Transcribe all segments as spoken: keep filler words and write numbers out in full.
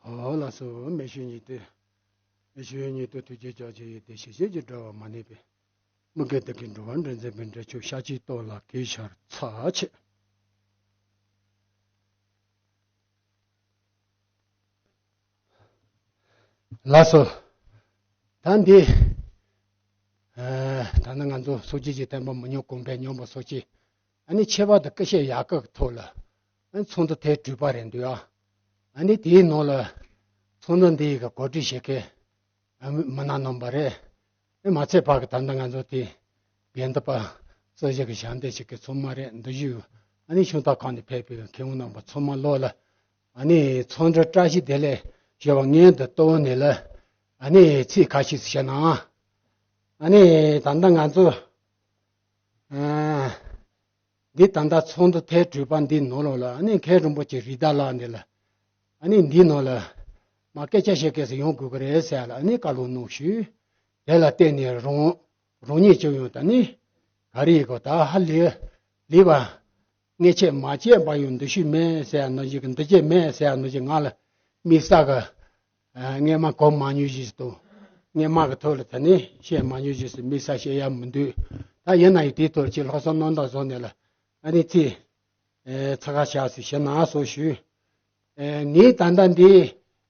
ཨོ་ལགས་སོ། མི་ཤེས་ཉིད་དུ། མི་ཤེས་ཉིད་དུ་ཐུགས་རྗེ་ཕྱག་བྱས་ཡོད་དེ། ཞི་བྱེད་ཀྱི་དྲ་བ་མ་ནུས་པའི། མི་དགེ་དགེ་འགྲོ་བ་འདྲེན་མཛད་པའི་འདྲེན་མཆོག་ཤཱཀྱའི་ཏོག་ལ་གུས་ཕྱག་འཚལ་ཆེ། ལགས་སོ། ད་འདི། ཨ། ད་ནི་ང་ཚོ་སོ་སྐྱེ་གི་བསྟན་པ་མི་ཉམས་གོང་འཕེལ་མྱོང་བ་སོ་སྐྱེ། ཨ་ནི་ཁྱད་པར་དུ་ཀུ་ཤའི་ཡལ་ག་གི་ཐོག་ལ། ཨ་ནི་ཚོགས་འདུ་ཐེངས་དྲུག་པ་རེད་འདུག་ཨ། ཨ་ནི་དེའི་ནང་ལ། ཚོགས་འདུ་འདི་ཡི་ག་གོ་སྒྲིག་བྱེད་མཁན། ཨ། མི་སྣ་རྣམ་པ་རེད། ཨེ། མ་ཚད་ཕ་གི་ད་ལྟ་ང་ཚོ་དེ་འགན་འདི་པ་རྩོད་གཞི་གི་ཞབས་འདེགས་བྱེད་མཁན་ཚང་མ་རེད། འདི་བཞུགས། ཨ་ནི་ཤོང་སྟངས་ཁང་ནས་ཕེབས་པའི་མཁས་དབང་རྣམ་པ་ཚང་མ་ལོག་ལ། ཨ་ནི་ཚོགས་འདུ་བཀྲ་ཤིས་བདེ་ལེགས་ཞུ་བ་སྔོན་དུ་གཏོང་ནས་ལ། ཨ་ནི་ཚིག་ཁ་ཤས་ཤིག་བཤད་ན། ཨ་ནི་ད་ལྟ་ང་ཚོ། ཨ། འདི་ད་ལྟ་ཚོགས་འདུ་ཐེངས་དྲུག་པ་འདི་ནང་ལོགས་ལ། ཨ་ནི་མཁན་རིན་པོ་ཆེ་རི་དྭགས་ལགས་འདི་ལ། ཨ་ནི་འདི་ནང་ལ་མ་སྐད་ཆ་བཤད་མཁན་ཞིག་ཡོང་དགོས་ཀྱི་རེད་ཟེར་ལ། ཨ་ནི་བཀའ་སློབ་གནང་ཞུས། དེ་ལ་བརྟེན་ནས་རང་རང་ཉིད་ཀྱང་ཡང་ད་ནི་ག་རེ་ཡིན་གོ། ད་ཧ་ལས་ལས་པ་ངས་བྱས་མ་བྱས་པ་ཡང་འདི་ཤོས་མེད་ཟེར་ནོ་ཞིག་འདི་བྱས་མེད་ཟེར་ནོ་ཞིག་ང་ལ་དམིགས་བསལ་གི། ཨ། སྔས་མ་གོ་མ་མྱོང་ཞིག་དང་། སྔས་མ་གི་ཐོག་ལ་ད་ནི་བཤད་མ་མྱོང་ཞིག་སུ་དམིགས་བསལ་བཤད་ཡ་མི་འདུག་ད་ཡིན་ན་ཡང་དེའི་ཐོག་ལ་ཅིག་ལྷག་བསམ་རྣམ་དག་བཟོ་ནས་ལ། ཨ་ནི་ཚིག་ཨེ། ཚ་ཁ་བཞག་སུ་ཞེ་ན་སོ་ཞུས། ཨེ། ངས་ད་ལྟ་འདི་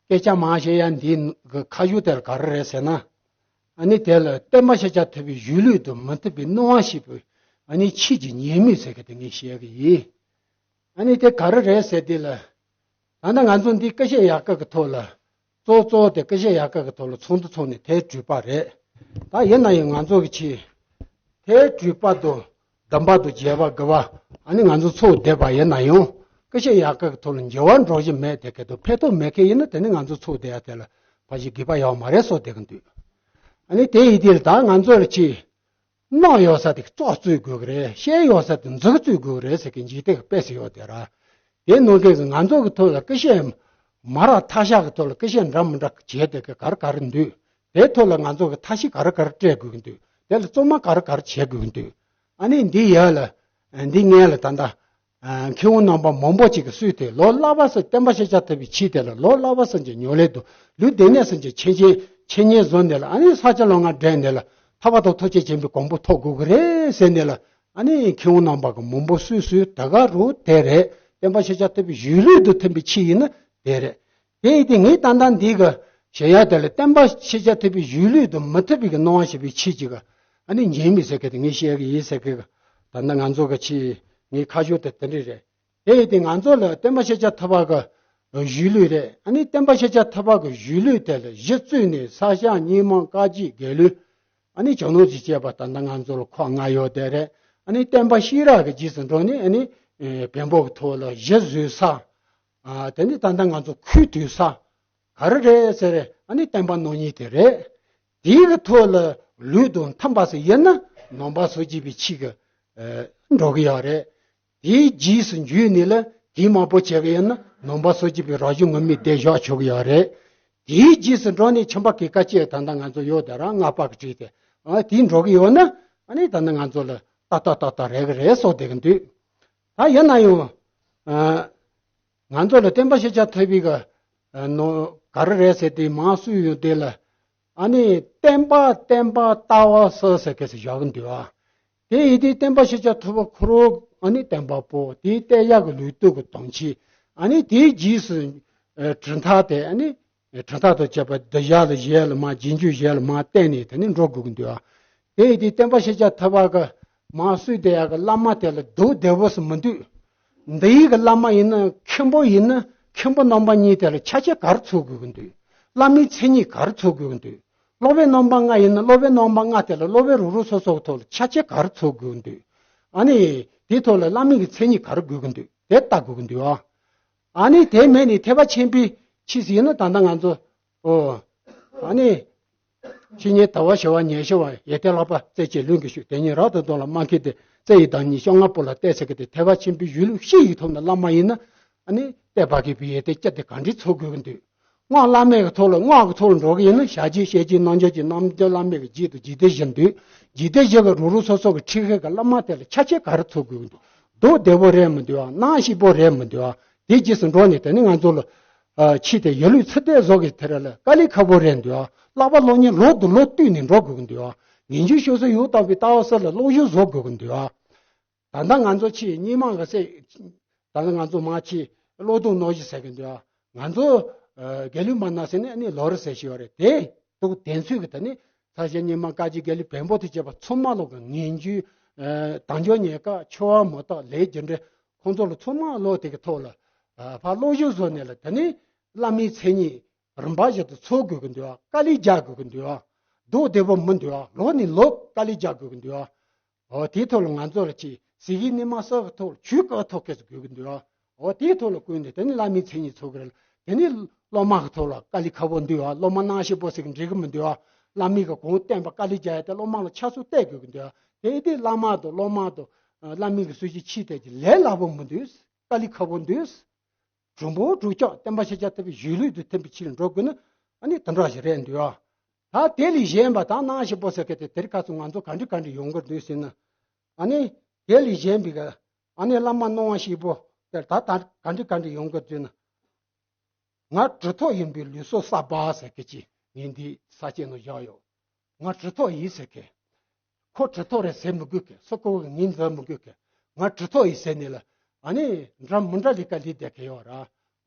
སྐད་ཆ་མང་བཤད་ཡ་འདི་གི་ཁ་གཞུག་དེར་ག་རེ་རེད་ཟེར་ན། ཨ་ནི་དེ་ལ་བསྟན་པ་ཤེས་བྱ་ཐུབ་པའི་གཞུང་ལུགས་དང་མི་མཐུན་པའི་སྣང་བ་ཞིག་པོ། ཨ་ནི་ཁྱེད་ཀྱི་ཉེས་དམིགས་ཟེར་གི་དེ་ངས་བཤད་གི་ཡིན། ཨ་ནི་དེ་ག་རེ་རེད་ཟེར་དུས་ལ། ད་ལྟ་ང་ཚོ་འདི་ཀུ་ཤའི་ཡལ་ག་གི་ཐོག་ལ། གཙོ་གཙོ་དེ་ཀུ་ཤའི་ཡལ་ག་གི་ཐོག་ལ་ཚོགས་འདུ་ཚོགས་ནས་ཐེངས་དྲུག་པ་རེད། ད་ཡིན་ན་ཡང་ང་ཚོ་གི་ཆེད། ཐེངས་དྲུག་པ་དང་བདུན་པ་དང་བརྒྱད་པ་དགུ་པ། ཨ་ནི་ང་ཚོ་ཚོགས་བསྡད་པ་ཡིན་ན་ཡང་། ཀུ་ཤའི་ཡལ་ག་གི་ཐོག་ལ་འགྱུར་བ་འགྲོ་བཞིན་མེད་དེ་ག་དུ་ཕན་ཐོགས་མེད་མཁན་ཡིན་ན། དེ་ནི་ང་ཚོ་ཚོགས་བསྡད་ཡ་དེ་ལ་ཕལ་ཆེར་དགོས་པ་ཡོད་མ་རེད་བཟོ་བསྡད་གི་འདུག་ཨ་ནི་དེ་ཡིན་དུས་ལ་ད་ང་ཚོ་ལ་ཆེད། གནང་ཡོད་ས་དེ་བཙོག་བཙོས་དགོས་ཀྱི་རེད། བཤད་ཡོད་ས་དེ་འཛུགས་བཙོས་དགོས་ཀྱི་རེད་ཟེར་མཁན་འཇིག་རྟེན་གྱི་དཔེ་ཟེར་ཡོད་དེ་ར། དེ་ནང་བཞིན་གྱི་ང་ཚོ་གི་ཐོག་ལ་ཀུ་ཤའི་མ་ར་ཐ་ཤལ་གྱི་ཐོག་ལ་ཀུ་ཤའི་འདྲ་མི་འདྲ་བྱས་དེ་ག་ག་རེ་ག་རེ་འདུག་དེའི་ཐོག་ལ་ང་ཚོ་གི་ཐ་ཤལ་ག་རེ་ག་རེ་སྤྲད་དགོས་ཀྱི་འདུག་དེ་ལ་བཙོ་མ་ག་རེ་ག་རེ་བྱེད་དགོས་ཀྱི་འདུག་ཨ་ནི་འདི་ཡ་ལ། འདི་ངས་ལ་ད་ལྟ། ཨ། མཁས་དབང་རྣམ་པ་མང་པོ་ཅིག་གིས་སུས་དེ་ལོ་ལྷག་པ་སུ་བསྟན་པ་ཤེས་བྱ་ཐུབ་པའི་ཆེད་དེ་ལ་ལོ་ལྷག་པ་སུ་གྱི་ཉོ་ལེ་དུ་ལུས་བདེ་གནས་སུ་གྱི་འཆད་ཉན་འཆད་ཉན་བཟོ་ནས་ལ། ཨ་ནི་ས་སྐྱ་ལོ་ལྔ་འདྲེན་ནས་ལ། ཐར་པ་དང་ཐུགས་རྗེ་ཆེན་པོའི་གོ་འཕང་ཐོབ་དགོས་ཀྱི་རེད་ཟེར་ནས་ལ། ཨ་ནི་མཁས་དབང་རྣམ་པ་གི་མང་པོ་སུས་སུས་ད་ག་རུ་དེ་རེད། བསྟན་པ་ཤེས་བྱ་ཐུབ་པའི་གཞུང་ལུགས་དང་མཐུན་པའི་ཆེད་ཡིན་ན་དེ་རེད། དེ་ཡིན་དུས་ངས་ད་ལྟ་འདི་གི་བཤད་ཡ་དེ་ལ་བསྟན་པ་ཤེས་བྱ་ཐུབ་པའི་གཞུང་ལུགས་དང་མི་མཐུན་པའི་གི་སྣང་བ་ཞེས་པའི་ཆེད་ཅིག་གི། ཨ་ནི་ཉེས་དམིགས་ཟེར་མཁན་དེ་ངས་བཤད་གི་ཡིན་ཟེར་གི། ད་ལྟ་ང་ཚོ་གི་ཆེད་ངའི་ཁ་ཕྱོགས་དེ་དེ་འདྲ་རེད། དེ་ཡིན་དུས་ང་ཚོ་ལ་བསྟན་པ་ཤེས་བྱ་ཐུབ་པ་གི་གཞུང་ལུགས་རེད། ཨ་ནི་བསྟན་པ་ཤེས་བྱ་ཐུབ་པ་གི་གཞུང་ལུགས་དེ་ལ་གཞི་བཙུགས་ནས་ས་སྐྱ་རྙིང་མ་བཀའ་བརྒྱུད་རྒྱལ་བློན། ཨ་ནི་ཇོ་ནང་ཅིག་བཅས་པ་ད་ལྟ་ང་ཚོ་ལ་ཁག་ལྔ་ཡོད་དེ་རེད། ཨ་ནི་བསྟན་པ་ཤེས་རབ་ཀྱི་རྗེས་སུ་འགྲོ་ནས། ཨ་ནི་བོན་པོ་གི་ཐོག་ལ་གཞི་བཟོས་ས། ཨ། དེ་ནི་ད་ལྟ་ང་ཚོ་ཁུལ་དུས་ས་ག་རེ་རེད་ཟེར། ཨ་ནི་བསྟན་པ་རྣམ་གཉིས་དེ་རེད། དེའི་གི་ཐོག་ལ་ལུགས་དང་མཐུན་པ་ཟིག་ཡིན་ན་ནང་པ་སངས་རྒྱས་པའི་ཆེད་གི། ཨ། འགྲོ་གི་ཡོད་རེད། དེའི་རྗེས་སུ་འཇུས་ནས་ལ་དེའི་མ་པོ་བྱེད་གི་ཡིན་ན་ནང་པ་སངས་རྒྱས་པའི་རང་བཞིན་ངོ་མའི་སྡེ་བཞག་ཆོག་གི་ཡོད་རེད། དེའི་རྗེས་སུ་འགྲོ་ནས་ཁྱིམ་པ་གི་ཀ་ཅེ་ད་ལྟ་ང་ཚོ་ཡོད་དེ་ར་ལྔ་པ་གི་བྲིས་ཏེ། ཨ། དེའི་འགྲོ་གི་ཡོད་ན། ཨ་ནི་ད་ལྟ་ང་ཚོ་ལ་ཏག་ཏག་ཏག་ཏག་རེད་གི་རེད་བཟོ་བསྡད་གི་འདུག་ད་ཡིན་ན་ཡང་། ཨ། ང་ཚོ་ལ་བསྟན་པ་ཤེས་བྱ་ཐུབ་པའི་གི། ཨ། ནོ་ག་རེ་རེད་ཟེར་དུས་མང་སུ་ཡོད་དེ་ལ། ཨ་ནི་བསྟན་པ་བསྟན་པ་ལྟ་བ་སུ་ཟེར་མཁན་ཞིག་བཞག་གི་འདུག་ཨ། དེ་ཡིན་དུས་བསྟན་པ་ཤེས་བྱ་ཐུབ་པ་ཁོ་རང་ཨ་ནི་བསྟན་པ་པོ། དེའི་བསྟན་ཡག་གི་ལུགས་ལྡོག་གི་དོན་ཆེ། ཨ་ནི་དེའི་རྗེས་སུ། ཨ། གྲུབ་མཐའ་དེ། ཨ་ནི་གྲུབ་མཐའ་དང་བཅས་པ་གདུལ་བྱ་ལ་གཞི་ལ་མ། རྗེས་འཇུག་གཞི་ལ་མ་བརྟེན་ནས་དེ་ནི་འགྲོ་དགོས་ཀྱི་འདུག་ཨ། དེ་ཡིན་དུས་བསྟན་པ་ཤེས་བྱ་ཐུབ་པ་གི་མང་སུ་དེ་ཡག་གི་བླ་མ་དེ་ལ་སྡུག་བདེ་བོ་སུ་མི་འདུག་འདི་ཡི་གི་བླ་མ་ཡིན་ན་མཁན་པོ་ཡིན་ན་མཁན་པོ་རྣམ་པ་གཉིས་དེ་ལ་ཆ་རྐྱེན་ག་རེ་ཚོགས་དགོས་ཀྱི་འདུག་བླ་མའི་མཚན་ཉིད་ག་རེ་ཚོགས་དགོས་ཀྱི་འདུག་སློབ་དཔོན་རྣམ་པ་ལྔ་ཡིན་ན་སློབ་དཔོན་རྣམ་པ་ལྔ་དེ་ལ་སློབ་དཔོན་རུ་རུ་སོ་སོ་གི་ཐོག་ལ་ཆ་རྐྱེན་ག་རེ་ཚོགས་དགོས་ཀྱི་འདུག་ཨ་ནི་དེའི་ཐོག་ལ་བླ་མའི་གི་མཚན་ཉིད་ག་རེ་དགོས་ཀྱི་འདུག་དེ་ལྟ་དགོས་ཀྱི་འདུག་ཨ། ཨ་ནི་དེ་མེད་ནས་ཐེག་པ་ཆེན་པོའི་ཆོས་སུ་ཡིན་ན་ད་ལྟ་ང་ཚོ། ཨོ། ཨ་ནི། ཕྱི་ཉིན་ཟླ་བ་བྱེ་བ་ཉི་ཤུ་བ་ཡེ་ཏེ་ལྷག་པ་རྩེ་གཅིག་ལུས་ཀྱི་ཤུགས་དེ་ཉིད་རབ་ཏུ་ལྡན་ལ་མ་མཁས་ཏེ་རྩེ་ཡི་བདག་ཉིད་བཅོ་ལྔ་པོ་ལ་གཏད་ཟེར་གི་དེ་ཐེག་པ་ཆེན་པོའི་གཞུང་ལུགས་ཤེས་ཡི་ཐོག་ནས་བླ་མ་ཡིན་ན། ཨ་ནི་གཏད་པ་གི་བུ་ཡེ་ཏེ་སྐྱིད་དེ་ག་འདྲའི་ཚོགས་དགོས་ཀྱི་འདུག་སྔགས་བླ་མེད་ཀྱི་ཐོག་ལ་སྔགས་ཀྱི་ཐོག་ལ་འགྲོ་གི་ཡིན་ན་ཞལ་བྱེད་བཤད་བྱེད་རྣལ་འབྱོར་གྱི་རྣལ་འབྱོར་བླ་མེད་ཀྱི་རྗེས་སུ་འཇུག་སྡེ་བཞི་འདུག་འཇུག་སྡེ་བཞི་གི་རུ་རུ་སོ་སོ་གི་ཁྲིད་མཁན་གྱི་བླ་མ་དེ་ལ་ཆ་རྐྱེན་ག་རེ་ཚོགས་དགོས་ཀྱི་འདུག་སྡུག་བདེ་བོ་རེད་མི་འདུག་ཨ། སྣང་ཞིབ་པོ་རེད་མི་འདུག་ཨ། དེ་རྗེས་སུ་འགྲོ་ནས་དེ་ནི་ང་ཚོ་ལ། ཨ་ཕྱི་དེ་ཡ་ལུས་ཚུར་བལྟས་བཟོ་གི་དེ་ར་ལ་དཀའ་ལས་ཁག་པོ་རེད་འདུག་ཨ། བསླབ་པ་སློབ་གཉེར་ལོ་དང་ལོ་བསྟུད་ནས་འགྲོ་དགོས་ཀྱི་འདུག་ཨ། ངན་ཇུས་ཤོར་ས་ཡོད་དམ་པའི་ལྟ་བ་ས་ལ་སློབ་སྦྱོང་བཟོ་དགོས་ཀྱི་འདུག་ཨ། ད་ལྟ་ང་ཚོ་ཕྱི་སྙིགས་མ་གི་སེ། ད་ལྟ་ང་ཚོ་མ་ཕྱི་གློག་སྡུད་གནོད་གཞི་ཟེར་གི་འདུག་ཨ། ང་ཚོ་ཨ་རྒྱ་ལུས་མ་ན་ཟེར་ནས་ཨ་ནི་ལོ་རེ་ཟེར་ཞིག་ཡོད་རེད། དེ་འདུག་དེ་ཚོད་ཀྱི་ད་ནི་ས་ཆ་སྙིགས་མ་བཀའ་སྤྱི་རྒྱ་ལུས་བོན་པོ་དེ་བྱས་པ་ཚང་མ་ལོག་གི་ངན་ཇུས་ཨ་དལ་འབྱོར་ཉེན་ཁ་འཆི་བ་མུ་སྟེགས་ལས་རྒྱུ་འབྲས་ཁོང་ཚོ་ལ་ཚང་མ་ལོག་དེ་གི་ཐོག་ལ་ཨ་ཕར་སློབ་སྦྱོང་བཟོ་ནས་ལ་ད་ནི་བླ་མའི་མཚན་ཉིད་རིམ་པ་བཞིན་དུ་འཚོ་དགོས་ཀྱི་འདུག་ཨ། དཀའ་ལས་རྒྱག་དགོས་ཀྱི་འདུག་ཨ། མདོག་བདེ་པོ་མི་འདུག་ཨ། ལོ་ནས་ལོ་དཀའ་ལས་རྒྱག་དགོས་ཀྱི་འདུག་ཨ། འོ་དེའི་ཐོག་ལ་ང་ཚོ་ལ་ཅིག་ཟས་ཀྱི་ནི་མ་ཟ་གི་ཐོག་ལ་ཆུ་བཀག་ཐོག་སྐད་ཅིག་དགོས་ཀྱི་འདུག་ཨ། འོ་དེའི་ཐོག་ལ་བསྐུལ་ནས་དེ་ནི་བླ་མའི་མཚན་ཉིད་ཚོགས་ཀྱི་རེད། དེ་ནི་སློབ་མ་གི་ཐོག་ལ་དཀའ་ལས་ཁག་པོ་འདུག་ཨ། སློབ་མ་ནང་ཞིག་པོ་ཟེར་གི་འགྲིག་གི་མི་འདུག་ཨ། བླ་མའི་གི་གོང་བསྟན་པ་དཀའ་ལས་རྒྱག་ཡ་དེ་སློབ་མ་ལ་ཆ་ཚུགས་གཏད་དགོས་ཀྱི་འདུག་ཨ། དེ་དེ་བླ་མ་དང་སློབ་མ་དང་བླ་མའི་གི་སྲོལ་རྒྱུན་ཕྱི་དེ་ཅིག་ལས་སླ་པོ་མི་འདུག་དཀའ་ལས་ཁག་པོ་འདུག་གྲུབ་པོ་གྲུབ་ཆོག་བསྟན་པ་ཤེས་བྱ་ཐེབས་པའི་གཞིས་ལུས་དུ་ཐིམ་པའི་ཆེད་ལ་འགྲོ་དགོས་ན་ཨ་ནི་དེ་འདྲ་ཞིག་རེད་འདུག་ཨ། ད་དེ་ལས་གཞན་པ་ད་ནང་ཞིག་པོ་ཟེར་མཁན་དེ་དེར་ཁ་སང་ང་ཚོ་ག་འདྲ་ག་འདྲ་ཡོང་གི་འདུག་ཟེར་ན། ཨ་ནི་དེ་ལས་གཞན་པའི་ག་ཨ་ནི་བླ་མ་སྣང་བ་ཞིག་པོ་དེར་ད་ད་ག་འདྲ་ག་འདྲ་ཡོང་གི་འདུག་ན། ང་གྲི་ཐོགས་ཡིན་པའི་ལུས་སྲོག་གསར་པ་ཟེར་མཁན་ཅིག་ངས་འདི་ས་ཆ་ནང་བཞག་ཡོད། ང་གྲི་ཐོགས་ཡིན་ཟེར་མཁན། ཁོ་གྲི་ཐོགས་རེད་ཟེར་མི་དགོས་མཁན། སུ་ཁོ་གི་ངོས་འཛིན་མི་དགོས་མཁན། ང་གྲི་ཐོགས་ཡིན་ཟེར་ནས་ལ་ཨ་ནི་འདྲ་མི་འདྲ་ལས་ཀ་ལས་བསྡད་མཁན་ཡོད་ར།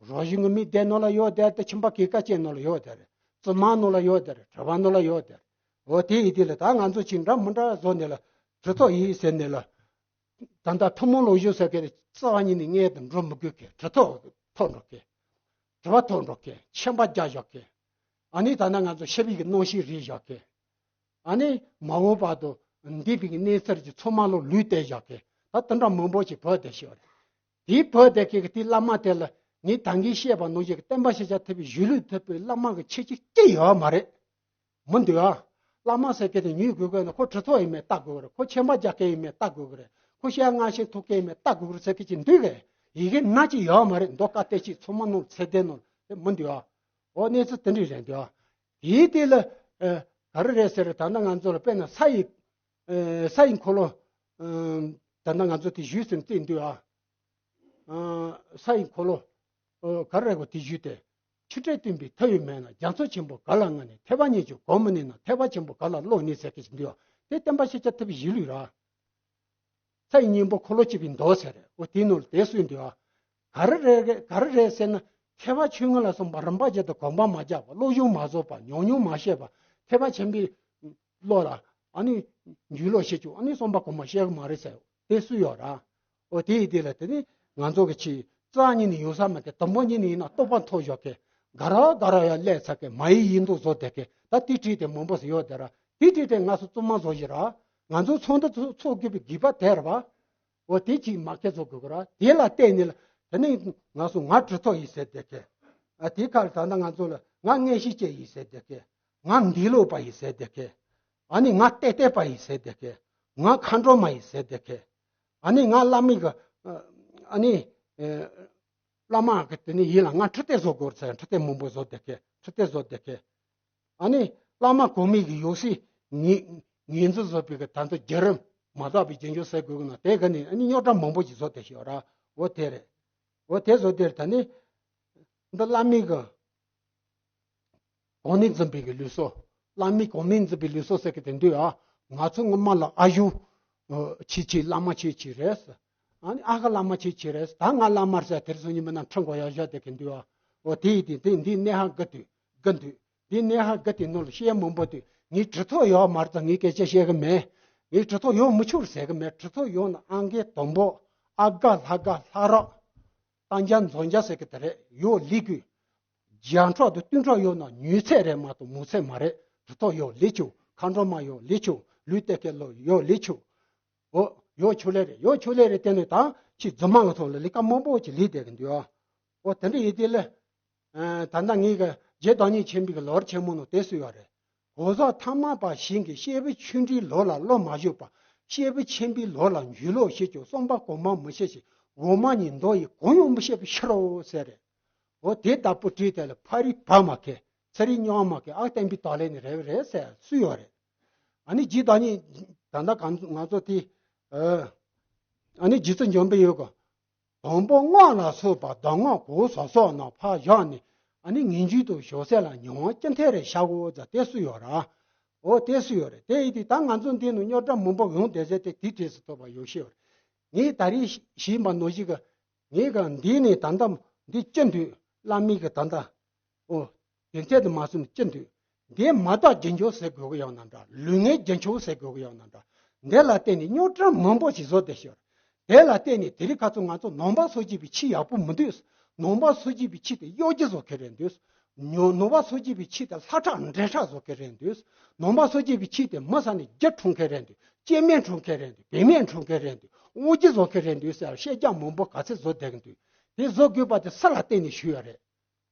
རོ་བཞིན་གྱི་མི་སྡེ་ནང་ལ་ཡོད་བསྡད་རེད། ཁྱིམ་པ་སྐྱེས་ཀ་ཅན་ནང་ལ་ཡོད་བསྡད་རེད། བཙུན་མ་ནང་ལ་ཡོད་བསྡད་རེད། གྲྭ་པ་ནང་ལ་ཡོད་བསྡད་རེད། འོ་དེ་ཡིན་དུས་ལ་ད་ང་ཚོ་ཅིག་འདྲ་མི་འདྲ་བཟོ་ནས་ལ་གྲི་ཐོགས་ཡིན་ཟེར་ནས་ལ། ད་ལྟ་ཐུན་མོང་སློབ་སྦྱོང་ཟེར་མཁན་རྩ་བ་ཉིད་ནས་སྔོན་དུ་འགྲོ་མི་དགོས་མཁན། གྲི་ཐོགས་ཐོགས་འགྲོ་མཁན། གྲི་པ་ཐོགས་འགྲོ་མཁན། ཆེན་པ་རྒྱག་བཞག་མཁན། ཨ་ནི་ད་ལྟ་ང་ཚོ་ཤེས་པའི་གི་རྣམ་ཤེས་རིག་བཞག་མཁན། ཨ་ནི་མ་འོངས་བར་དུ་འདས་པའི་གི་གནས་ཚུལ་གྱི་ཚང་མ་ལ་ལུས་བསྟན་བཞག་མཁན། ད་དེ་འདྲ་མང་པོ་ཞིག་བོད་དེ་ཤོར་རེད། དེའི་བོད་དེ་གི་དེའི་བླ་མ་དེ་ལ་ངས་ད་གིན་བཤད་པ་ནང་བཞིན་གི་བསྟན་པ་ཤེས་བྱ་ཐེབས་པའི་གཞིས་ལུས་ཐེབས་པའི་བླ་མ་གི་ཁྱད་ཆོས་ཅི་ཡོད་མ་རེད། མི་འདུག་ཨ། བླ་མ་ཟེར་མཁན་དེ་ཉུལ་དགོས་དགོས་ན་ཁོ་གྲི་ཐོགས་ཡིན་མིན་བལྟ་དགོས་ཀྱི་རེད། ཁོ་ཆེན་པ་རྒྱག་མཁན་ཡིན་མིན་བལྟ་དགོས་ཀྱི་རེད། ཁོ་ཤེས་ཡོན་ཤེས་ཐུབ་མཁན་ཡིན་མིན་བལྟ་དགོས་ཀྱི་རེད་ཟེར་མཁན་ཅིག་འདུག་གས། ཡི་གེ་ན་ཅིག་ཡོད་མ་རེད། མདོ་བཀའ་བསྟན་བཅོས་ཚང་མ་ནང་ཚད་ལྡན་ནང་དེ་མི་འདུག་ཨ། འོ་གནས་ཚུལ་དེ་འདྲ་རེད་འདུག་ཨ། དེའི་དེ་ལ་ཨ་ག་རེ་རེད་ཟེར་ད་ལྟ་ང་ཚོ་ལ་དཔེར་ན་ས་ཡི་ཨ་ས་ཡི་འཁོར་ལོ་ཨ་ད་ལྟ་ང་ཚོ་དེ་ཞུས་ཟིན་བརྩིས་འདུག་ཨ། ཨ་ས་ཡི་འཁོར་ལོ་ཨ་ག་རེ་རེད་གོ། དེ་ཞུས་ཏེ། ཆུ་ཕྲན་བཏུང་བའི་མཐའ་ཡས་མེད་ན། རྒྱ་མཚོ་ཆེན་པོ་ག་ལ་མངའ་ནས། ཐེག་པ་ཉིད་ཀྱི་སྒོ་མི་ནོན་ན། ཐེག་པ་ཆེན་པོ་ག་ལ་ཀློག་ནས་ཟེར་མཁན་ཞིག་འདུག་ཨ། དེ་བསྟན་པ་ཤེས་བྱ་ཐེབས་པའི་གཞིས་ལུས་ར། ས་ཡི་སྙིང་པོ་འཁོར་ལོ་བཅུ་པའི་མདོ་ཟེར་རེད། འོ་དེའི་ནང་ལ་དེ་གསུངས་འདུག་ཨ། ག་རེ་རེད་ག་རེ་རེད་ཟེར་ན། མཁས་པ་ཆོས་ལྔ་ལ་སོགས་པ་རིམ་པ་བཞིན་དུ་གོམ་པ་མ་རྒྱག་པ། སློབ་སྦྱོང་མ་རྫོགས་པ། ཉམས་མྱོང་མ་ཤེས་པ། ཐེག་པ་ཆེན་པོའི་བློ་ལ་ཨ་ནི་འཇུག་ལོག་བྱེད་ཆོག་ཨ་ནི་རྩོམ་པ་གོང་མ་བཤད་གི་མ་རེད་ཟེར། དེ་སུ་ཡོད་ར། འོ་དེ་ཡི་དེ་ལ་དེ་ནི་ང་ཚོ་གི་ཆེས་རྩ་ཉིད་ནས་ཡོང་ས་མ་དེ་དང་པོ་ཉིད་ནས་ཡིན་ན་རྟོགས་པ་མཐོ་ཞོག་གི། དགའ་ར་དགའ་ར་ཡ་སླེབས་ཚར་གི། མ་ཡི་ཡིན་མདོག་བཟོ་བསྡད་གི། ད་དེ་བྲིས་ཏེ་མང་པོ་ཞིག་ཡོད་དེ་ར། དེ་བྲིས་ཏེ་ང་ཚོ་རྩོམ་མ་བཟོ་ཞིག་ར། ང་ཚོ་ཚོགས་འདུ་ཚོགས་དགོས་པའི་དགོས་པ་དེ་ར་བ། འོ་དེ་ཅིག་མ་ཁེ་ཚོ་དགོས་གི་ར། དེ་ལ་བརྟེན་ནས་ལ་དེ་ནི་ང་ཚོ་ང་གྲི་ཐོགས་ཡིན་ཟེར་བསྡད་གི། ཨ་དེ་ཁ་ལ་ད་ལྟ་ང་ཚོ་ལ་ང་མངོན་ཤེས་ཅན་ཡིན་ཟེར་བསྡད་གི། ང་འདས་ལོག་པ་ཡིན་ཟེར་བསྡད་གི། ཨ་ནི་ང་ཏེ་ཏེ་པ་ཡིན་ཟེར་བསྡད་གི། ང་མཁའ་འགྲོ་མ་ཡིན་ཟེར་བསྡད་གི། ཨ་ནི་ང་བླ་མའི་གི་ཨ་ནི་ཨ་བླ་མ་གི་དེ་ནི་ཡིན་ལ། ང་ཁྲི་སྟེགས་བཟོ་དགོས་ཟེར། ཁྲི་སྟེགས་མང་པོ་བཟོ་བསྡད་གི། ཁྲི་སྟེགས་བཟོ་བསྡད་གི། ཨ་ནི་བླ་མ་གོང་མའི་གི་ཡང་སྲིད་ངོས་ངོས་འཛིན་བཟོ་བའི་གི་ད་ཚོ་བརྒྱུད་རིམ་མ་དག་པའི་རྒྱུན་སྐྱོང་ཟེར་དགོས་གི་ན། དེ་ག་ནི་ཨ་ནི་རྙོག་དྲ་མང་པོ་ཞིག་བཟོ་བསྡད་ཤག་ར། འོ་དེ་རེད། འོ་དེ་བཟོ་བསྡད་ད་ནི་འདི་བླ་མའི་གི་གོང་ནས་འཛིན་པའི་གི་ལུས་སྲོག་བླ་མའི་གོང་ནས་འཛིན་པའི་ལུས་སྲོག་ཟེར་གི་དེ་འདུག་ཨ། ང་ཚོ་སྔོན་མ་ལ་ཨ་ཞུ་ཆེ་ཆེ་བླ་མ་ཆེ་ཆེ་རེད། ཨ་ནི་ཨ་ཁུ་བླ་མ་ཆེ་ཆེ་རེད། ད་ང་བླ་མ་རེད་ཟེར་དེར་སོང་ཉི་མ་ན་ཁྲི་མགོ་ཡར་བཞག་བསྡད་གི་འདུག་ཨ། འོ་དེ་ཡིན་དེ་དེ་འདི་གནས་ཧ་གི་འདུག་གི་འདུག་འདི་གནས་ཧ་གི་དེ་ནོར་ལ་བཤད་མང་པོ་འདུག་ངའི་གྲི་ཐོགས་ཡོད་མ་རེད་ཙང་ངའི་སྐད་ཆ་བཤད་གི་མེད། ངའི་གྲི་ཐོགས་ཡོད་མི་ཆོག་ཟེར་གི་མེད། གྲི་ཐོགས་ཡོད་ན་ཨང་ཀི་དང་པོ་ཨ་དགའ་ལྷ་དགའ་ལྷ་རོགས་ཏང་རྒྱ་འཛོམས་རྒྱ་ཟེར་གི་དེ་རེད། ཡོད་ལི་གུ་རྒྱང་ཕྲག་དང་སྟོང་ཕྲག་ཡོད་ན་ཉུང་ཚད་རེད་མ་གཏོགས་མང་ཚད་མ་རེད། གྲི་ཐོགས་ཡོད་ལེགས་ཆོག་མཁའ་འགྲོ་མ་ཡོད་ལེགས་ཆོག་ལུས་གཏད་མཁན་ལོ་ཡོད་ལེགས་ཆོག་འོ་ཡོད་ཆོག་ལེ་རེད། ཡོད་ཆོག་ལེ་རེད། དེ་ནས་ད་ཁྱི་རྫུན་མ་གི་ཐོག་ལ་ལས་ཀ་མང་པོ་ཅིག་ལས་བསྡད་གི་འདུག་འོ་དེ་འདྲ་ཡིན་དེ་ལ་ད་ལྟ་ངས་གི་རྗེ་བདག་ཉིད་ཆེན་པོའི་གི་ལོ་རྒྱུས་ཆེན་མོ་ནང་དེ་སུ་ཡོད་རེད། གོ་ས་ཐ་མལ་པ་ཞིག་གིས་སྐྱེས་བུ་ཆུང་འདྲིའི་ལོ་ལ་བློ་མ་གཞུག་པར་སྐྱེས་བུ་ཆེན་པོའི་ལོ་ལ་འཇུག་ལོག་བྱེད་ཀྱང་རྩོམ་པ་གོང་མ་མི་ཤེས་ཤིང་འོག་མ་ཉིད་མདོ་ཡི་གང་ཡང་མི་ཤེས་པའི་ཕྱིར་རོ་ཟེར་རེད། འོ་དེ་ལྟ་བུ་བྲིས་དེ་ལ་ཕ་རི་བ་མ་ཁེ་ཚ་རི་རྙོག་མ་ཁེ་ཨ་བསྟན་པའི་དོ་ལེ་ནི་རེ་བ་རེད་ཟེར་སུ་ཡོད་རེད། ཨ་ནི་རྗེ་བདག་ཉིད་ད་ལྟ་གང་ང་ཚོ་དེ་ཨ་ནི་རྗེ་བཙུན་འཇམ་དཔལ་ཡོད་གི། དང་པོ་སྔགས་ལ་སོགས་པ་གདམས་ངག་གོ་ས་སོགས་རྣམས་ཕར་བཞག་ནས་ ཨ་ནི་ངེས་འབྱུང་དུ་ཞོག་ཟས་ལ་མྱོང་བ་ཅི་འཐད་རེ་བཞག་གོ་ཟ་དེ་སུ་ཡོད་ར། འོ་དེ་སུ་ཡོད་རེད། དེ་ཡིན་དུས་ད་ང་ཚོ་འདི་ནུ་རྙོག་དྲ་མང་པོ་ཡོང་བསྡད་ཟེར་ཏེ་དེ་དུས་སུ་ཐོབ་པ་ཡོད་ཤེས་ཡོད་རེད། ངས་ད་རེས་ཞིག་མ་ནོར་ཞིག་གི་ངས་ག་འདི་ནས་ད་ལྟ་འདི་ཅི་འདུག་བླ་མའི་གི་ད་ལྟ། ཨོ། དེ་ཚད་དུ་མ་སོང་ནས་ཅི་འདུག་འདི་མ་དག་རྒྱུ་འཇོག་ཟེར་དགོས་ཀྱི་ཡོད་ན་འདྲ། ལུས་ངན་རྒྱུ་འཇོག་ཟེར་དགོས་ཀྱི་ཡོད་ན་འདྲ། འདི་ལ་བརྟེན་ནས་རྙོག་དྲ་མང་པོ་ཞིག་བཟོ་བསྡད་ཤག་དེ་ལ་བརྟེན་ནས་དེ་རིང་ཁ་ཚོ་ང་ཚོ་ནང་པ་སོ་སྐྱེ་བའི་ཆོས་ཡག་པོ་མི་འདུག་ནང་པ་སོ་སྐྱེ་བའི་ཆོས་དེ་གཡོ་སྒྱུ་བཟོ་མཁན་རེད་འདུག་ཉོ་ནང་པ་སོ་སྐྱེ་བའི་ཆོས་དེ་ལྷ་ཁྲག་འདྲེ་ཁྲག་བཟོ་མཁན་རེད་འདུག་ནང་པ་སོ་སྐྱེ་བའི་ཆོས་དེ་མི་ས་ནས་རྒྱུ་འཁྲུངས་མཁན་རེད་འདུག་སྐྱེ་དམན་འཁྲུངས་མཁན་རེད་འདུག་བེད་མེད་འཁྲུངས་མཁན་རེད་འདུག་དབང་སྒྱུ་བཟོ་མཁན་རེད་འདུག་ཟེར་བཤད་རྒྱ་མང་པོ་ག་ཚད་བཟོ་བསྡད་ཀྱི་འདུག་དེ་བཟོ་དགོས་པ་དེ་སུ་ལ་བརྟེན་ནས་ཞུས་ཡ་རེད།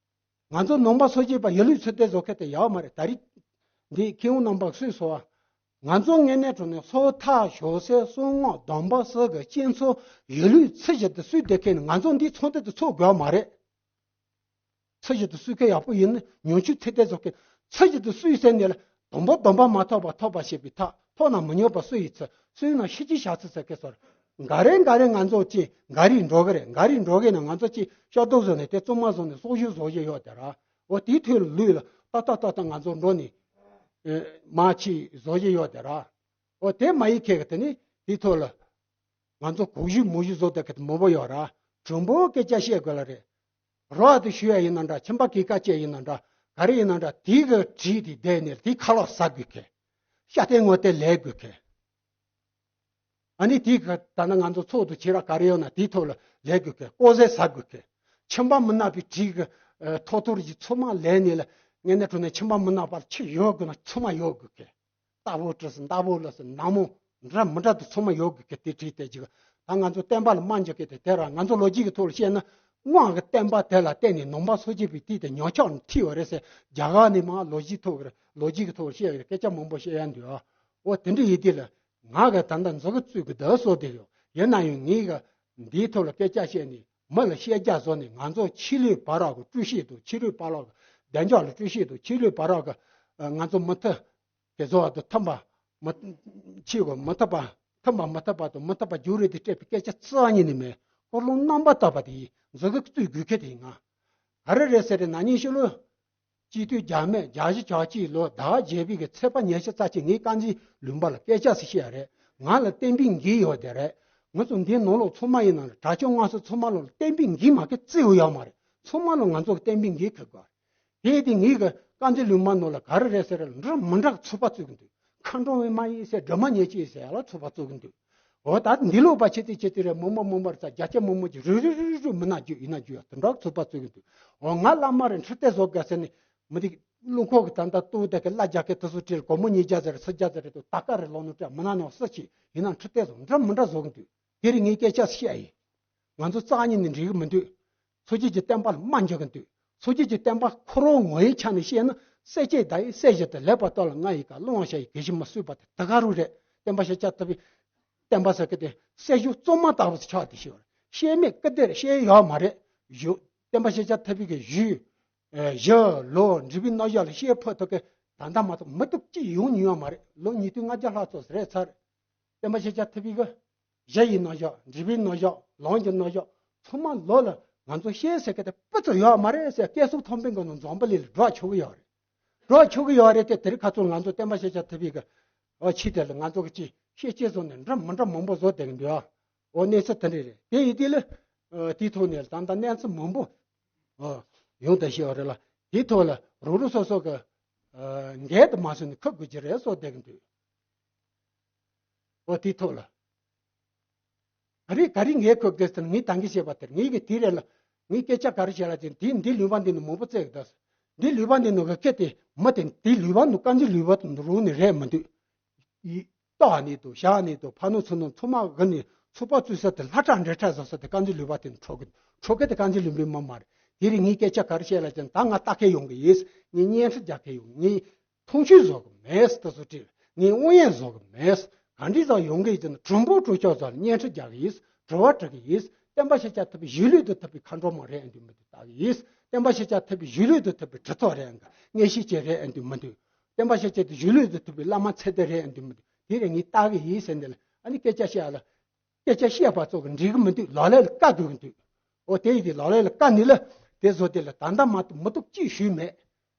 ང་ཚོ་ནང་པ་སོ་སྐྱེ་པ་ཡ་ལུས་ཚུལ་དེ་བཟོ་མཁན་དེ་ཡག་མ་རེད། ད་རེས་འདི་མཁས་དབང་རྣམ་པ་སུས་གསུངས་པ། ང་ཚོ་དངོས་གནས་དྲང་གནས་སོ་ཐར་ཞོག་ཟས་བསོད་སྔགས་སྡོམ་པ་སོགས་ཀྱི་རྐྱེན་ཚོ་ཡ་ལུས་ཚུལ་བཞིན་དུ་སུས་བསྡད་མཁན་ནི་ང་ཚོ་འདིའི་ཚོགས་འདུ་དེ་ཚོགས་དགོས་མ་རེད། ཚུལ་བཞིན་དུ་སུས་མཁན་ཡག་པོ་ཡིན་ན་ཉུང་ཤོས་ཚེ་འདས་བཟོ་མཁན། ཚུལ་བཞིན་དུ་སུས་ཟེར་ནས་ལ་སྡོམ་པ་སྡོམ་པ་མ་ཐོབ་པ་ཐོབ་པ་ཞེས་པའི་ཐག་ཐོག་ན་མི་ཉོབ་པ་སུ་ཡི་ཚུལ་སུས་ན་ཤི་ཅི་བྱ་ཚུལ་ཟེར་མཁན་སོར། འགའ་རེ་འགའ་རེ་ང་ཚོ་ཅི་འགའ་རེ་འགྲོ་གི་རེད། འགའ་རེ་འགྲོ་གི་ན་ང་ཚོ་ཅི་ཤ་རྡོག་བཟོ་ནས་དེ་བཙུན་མ་བཟོ་ནས་སྲོག་ཤིང་བཟོ་བཞིན་ཡོད་དེ་ར། འོ་དེའི་ཐོག་ལ་ལུས་ལ་ཏག་ཏག་ཏག་ཏག་ང་ཚོ་འགྲོ་ནས་མ་ཕྱི་བཟོ་བཞིན་ཡོད་དེ་ར། འོ་དེ་མ་ཡི་ཁེ་གི་དེ་ནི་དེའི་ཐོག་ལ། ང་ཚོ་གོག་ཞུས་མོ་ཞུས་བཟོ་བསྡད་མཁན་དེ་མང་པོ་ཡོད་ར། དྲང་པོ་སྐད་ཆ་བཤད་དགོས་ལ་རེད། རོགས་དེ་ཞུ་ཡ་ཡིན་ན་འདྲ། ཁྱིམ་པ་སྐྱེས་ཀ་བཅས་ཡིན་ན་འདྲ། ག་རེ་ཡིན་ན་འདྲ། དེའི་གི་བྲིས་དེ་བསྡད་ནས་དེའི་ཁ་ལག་ཟ་དགོས་མཁན། ཤ་སྟེ་ངོ་སྟེ་ལས་དགོས་མཁན། ཨ་ནི་དེའི་གི་ད་ནི་ང་ཚོ་ཚོགས་འདུ་བྱེད་ར་ག་རེ་ཡོད་ན་དེའི་ཐོག་ལ་ལས་དགོས་མཁན། ལྐོག་ཟས་ཟ་དགོས་མཁན། ཁྱིམ་པ་མི་ནག་པའི་བྲིས་གི་ཐོ་ཐོར་གྱི་ཚོད་མ་ལས་ནས་ལ་ངས་ནི་གྲོ་ནས་ཁྱིམ་པ་མི་ནག་པར་ཁྱི་ཡོད་དགོས་ན་ཚོད་མ་ཡོད་དགོས་མཁན། རྟ་ཕོ་བྲིས་སུ་མདའ་ཕོ་ལ་སུ་ནག་མོ་འདྲ་མི་འདྲ་དུ་ཚང་མ་ཡོད་དགོས་ཀྱི་དེ་བྲིས་ཏེ་ཅིག་ད་ང་ཚོ་བསྟན་པ་ལ་རྨ་འཇོག་གི་དེ་དེ་ར་ང་ཚོ་ལོ་རྒྱུས་ཀྱི་ཐོག་ལ་བཤད་ན་དབང་གི་བསྟན་པ་དེ་ལ་བརྟེན་ནས་ནང་པ་སོ་སྐྱེ་པའི་དུས་དེ་ཉམས་ཆག་ནས་ཐིག་ཡོད་རེད་ཟེར། རྒྱ་གར་ནས་མ་ལོ་རྒྱུས་ཐོག་ལོ་རྒྱུས་ཀྱི་ཐོག་ལ་བཤད་ཡོད་རེད། སྐད་ཆ་མང་པོ་བཤད་ཡ་འདུག་ཨ། འོ་དེ་འདྲ་ཡིན་དུས་ལ་ང་གི་ད་ལྟ་མཛོ་གི་བཙུགས་གི་འདུག་བཟོ་དེ་ཡོད་ཡིན་ན་ཡང་ངའི་གི་འདིའི་ཐོག་ལ་སྐད་ཆ་བཤད་ནས་མི་ལ་བཤད་རྒྱ་བཟོ་ནས་ང་ཚོ་ཕྱི་ལུས་བར་ར་གི་སྤྲུལ་ཤེས་དང་ཕྱི་ལུས་བར་ར་གི་བདེ་འཇགས་ལ་སྤྲུལ་ཤེས་དང་ཕྱི་ལུས་བར་ར་གི་ང་ཚོ་མི་ཐུབ། དེ་ཚོ་བར་དུ་ཐམ་པ་མི་ཆེ་གོ་མི་ཐུབ་པ་ཐམ་པ་མི་ཐུབ་པ་དང་མི་ཐུབ་པ་རྒྱུ་རེད་དེ་སྤྲད་པའི་སྐད་ཆ་རྩ་བ་ཉིད་ནས་མེད། ཀོ་ལོང་རྣམ་པ་དག་པ་དེ་ཡིན་མཛོ་གི་བཙུགས་དགོས་ཁེ་དེ་ཡིན་ང་། ག་རེ་རེད་ཟེར་ན་ཉིན་ཤོ་ལོ། སྤྱི་འཐུས་རྒྱ་མེད་བརྒྱ་བཞི་བཅུ་གཅིག་ལོ་ཟླ་བརྒྱད་པའི་གི་ཚེས་པ་ཉི་ཤུ་རྩ་གཅིག་ངས་དཀར་མཛེས་ལུང་པ་ལ་སྐད་ཆ་ཞིག་བཤད་ཡ་རེད། ང་ལ་བསྟན་པའི་འགན་ཡོད་དེ་རེད། ང་ཚོ་འདིའི་ནང་ལོགས་ཚང་མ་ཡིན་ན་རེད། གྲྭ་ཆོས་སྔགས་སྲུང་ཚང་མ་ལོགས་ལ་བསྟན་པའི་འགན་མ་ཁེ་བརྩི་ཡོད་ཡོད་མ་རེད། ཚང་མ་ལོགས་ང་ཚོ་གི་བསྟན་པའི་འགན་ཁེ་དགོས་རེད། དེ་དེ་ངེད་ཀྱི་དཀར་མཛེས་ལུང་པ་ནང་ལ་ག་རེ་རེད་ཟེར་ན་འདྲ་མི་འདྲ་ཚོགས་པ་བཙུགས་ཀྱི་འདུག་མཁའ་འགྲོ་བའི་མ་ཡིན་ཟེར་སྒྲོལ་མ་ཉེར་གཅིག་ཟེར་ཡ་ལ་ཚོགས་པ་བཙུགས་ཀྱི་འདུག་འོ་ད་འདི་ལོག་པ་ཆེ་ཏི་ཆེ་ཏི་རེད། མོ་མོ་མོ་མོ་རེད་ས་རྒྱ་ཆེ་མོ་མོ་གྱི་རུ་རུ་རུ་རུ་མི་ན་རྒྱུ་ཡིན་ན་རྒྱུ་ཡ་དེ་འདྲ་ཚོགས་པ་བཙུགས་ཀྱི་འདུག་འོ་ང་བླ་མ་རེད་འཕྲི་ཏེ་བཟོ་དགའ་ཟེར་ནས་མི་འདི་རླུང་ཁོག་གི་ད་ལྟ་ཏུ་དེ་གི་བླ་རྒྱ་སྐད་དུ་སུ་བྲིས་སྒོར་མོ་ཉིས་བརྒྱ་ཟེར་སུ་བརྒྱ་ཟེར་རེད་དུ་ད་ཀ་རེ་ལོག་ནོ་བྲལ་མི་ན་ནོ་སུ་ཆེ་ཡིན་ན་འཕྲི་ཏེ་བཟོ་འདྲ་མི་འདྲ་བཟོ་གི་འདུག་དེ་རིང་ངས་སྐད་ཆ་བཤད་ཡིན། ང་ཚོ་རྩ་ཉིད་ནས་འགྲིག་གི་མི་འདུག་མཚོ་སྐྱེས་ཀྱི་བསྟན་པ་ལ་རྨ་འཇོག་གི་འདུག་མཚོ་སྐྱེས་ཀྱི་བསྟན་པ་ཁོ་རང་ངོ་བོའི་ཆ་ནས་བཤད་ན་སྲས་བཅས་ཟླ་ཡི་སྲས་བཞི་དང་ལེགས་པར་ལྟོས་ལ་ང་ཡི་ག་སློང་བ་ཤ་ཡི་གེ་ཞི་མ་གསོས་པ་དེ་ད་ག་རུ་རེད། བསྟན་པ་ཤེས་བྱ་ཐུབ་པའི་བསྟན་པ་ཟེར་གི་དེ་སྲས་ཞུ་གཙོ་མ་ལྟ་བུ་ཆགས་དེ་ཤི་བར་བཤད་མེད་ཀི་དེར་བཤད་ཡོད་མ་རེད། ཞུ་བསྟན་པ་ཤེས་བྱ་ཐུབ་པའི་གི་ཞུ་ཞུ་ལོ་འབྲི་བའི་རྣམ་གཞག་ལ་བཤད་ཕོད་ཐུབ་གི་ད་ལྟ་མ་གཏོགས་མི་ཐུབ་ཅི་ཡོང་ཉུང་བ་མ་རེད། ལོ་ཉིས་སྟོང་ལྔ་བརྒྱ་ལྷག་ཙམ་རེད་ཚར། བསྟན་པ་ཤེས་བྱ་ཐུབ་པའི་གི་གཞི་ཡི་རྣམ་གཞག་འབྲི་བའི་རྣམ་གཞག་ལམ་གྱི་རྣམ་གཞག་ཚང་མ་ལོ་ལ་ང་ཚོ་ཤེས་ཟེར་གི་དེ་སྤུ་ཚོ་ཡོད་མ་རེད་ཟེར། སྐལ་གསུམ་ཐོབ་པའི་གི་ནང་འཛམ་བུ་གླིང་ལ་སྒྲོག་ཆོག་གི་ཡོད་རེད། སྒྲོག་ཆོག་གི་ཡོད་རེད་དེ་དེ་རིང་ཁ་ཚོ་ང་ཚོ་བསྟན་པ་ཤེས་བྱ་ཐུབ་པའི་གི་འོ་ཆི་དེ་ལ་ང་ཚོ་གི་ཅི་ཤེས་ཅི་བཟོ་ནས་འདྲ་མི་འདྲ་མང་པོ་བཟོ་བསྡད་གི་འདུག་ཨ། འོ་གནས་ཚུལ་དེ་འདྲ་རེད། དེ་ཡིན་དུས་ལ་དེའི་ཐོག་ནས་ད་ལྟ་གནས་ཚུལ་མང་པོ་ཡོང་བསྡད་ཤེས་པ་རེད་ལ། དེའི་ཐོག་ལ་རོགས་རོགས་སོ་སོ་གི་འགན་དུ་མ་སོན་ནས་ཁུར་དགོས་ཀྱི་རེད་བཟོ་བསྡད་གི་འདུག་འོ་དེའི་ཐོག་ལ། ག་རེ་ག་རེ་ངས་གོ་དགོས་ཟེར་ན་ངས་ད་གིན་བཤད་པ་དེར་ངས་གི་དེ་རེད་ལ། ངས་སྐད་ཆ་ག་རེ་བཤད་ལ་དེ་འདི་འདི་ལུས་པ་འདི་ནི་མང་པོ་བཙལ་གི་ད། འདི་ལུས་པ་འདི་ནི་གི་སྐད་དེ་མི་དེ་འདི་ལུས་པ་ནི་དཀར་མཛེས་ལུས་པ་དེ་རུང་ནི་རེད་མི་འདུག་ཡི་ལྟོགས་ནི་དང་བཞག་ནི་དང་ཕ་ནོ་ཚུ་ནོ་ཚུ་མ་གི་ནི་ཚུགས་པ་བཙུགས་ས་དེ་ལྷ་ཁྲག་འདྲེ་ཁྲག་བཟོ་ས་དེ་དཀར་མཛེས་ལུས་པ་དེ་ནི་འཕྲོག་གི་འཕྲོག་གི་དེ་དཀར་མཛེས་ལུས་པའི་མི་མ་རེད། དེ་རིང་ངས་སྐད་ཆ་ག་རེ་བཤད་ལ་དེ་ད་ང་ལྟ་མཁན་ཡོང་གི་ཡིན། ངས་བརྙན་འཕྲིན་རྒྱག་མཁན་ཡོང་ངས། མཐོང་ཆོས་བཟོ་གི་མེད་ཟེར་དུ་སུ་དྲིས། ངས་དབང་ཡན་བཟོ་གི་མེད། ག་འདྲི་ཟ་ཡོང་གི་ཡིན་ན་གྲུང་པོ་གྲུང་ཆོག་ཟ་ལ་བརྙན་འཕྲིན་རྒྱག་གི་ཡིན། དྲི་བ་དྲི་གི་ཡིན། བསྟན་པ་ཤེས་བྱ་ཐུབ་པའི་གཞིས་ལུས་དུ་ཐུབ་པའི་མཁའ་འགྲོ་མ་རེད་ཨེ་འདུག་མི་འདུག་ལྟ་གི་ཡིན། བསྟན་པ་ཤེས་བྱ་ཐུབ་པའི་གཞིས་ལུས་དུ་ཐུབ་པའི་གྲི་ཐོག་རེད་ཨེ་འདུག་ངས་ཤེས་བྱེད་རེད་ཨེ་འདུག་མི་འདུག་བསྟན་པ་ཤེས་བྱ་དེ་གཞིས་ལུས་དུ་ཐུབ་པའི་བླ་མ་ཚེ་འདས་རེད་ཨེ་འདུག་མི་འདུག་དེ་རེད་ངས་ལྟ་གི་ཡིན་ཟེར་འདི་ལ་ཨ་ནི་སྐད་ཆ་བཤད་ཨ་ལ། སྐད་ཆ་བཤད་པ་ཚོ་གི་འགྲིག་གི་མི་འདུག་ལག་ལེན་ལ་བཀལ་དགོས་ཀྱི་འདུག་འོ་དེ་ཡིན་དུས་ལག་ལེན་ལ་བཀལ་ནི་ལ་ དེ་བཟོ་དེ་ལ་ད་ལྟ་མ་གཏོགས་མི་གཏོགས་ཅིག་ཞུས་མེད།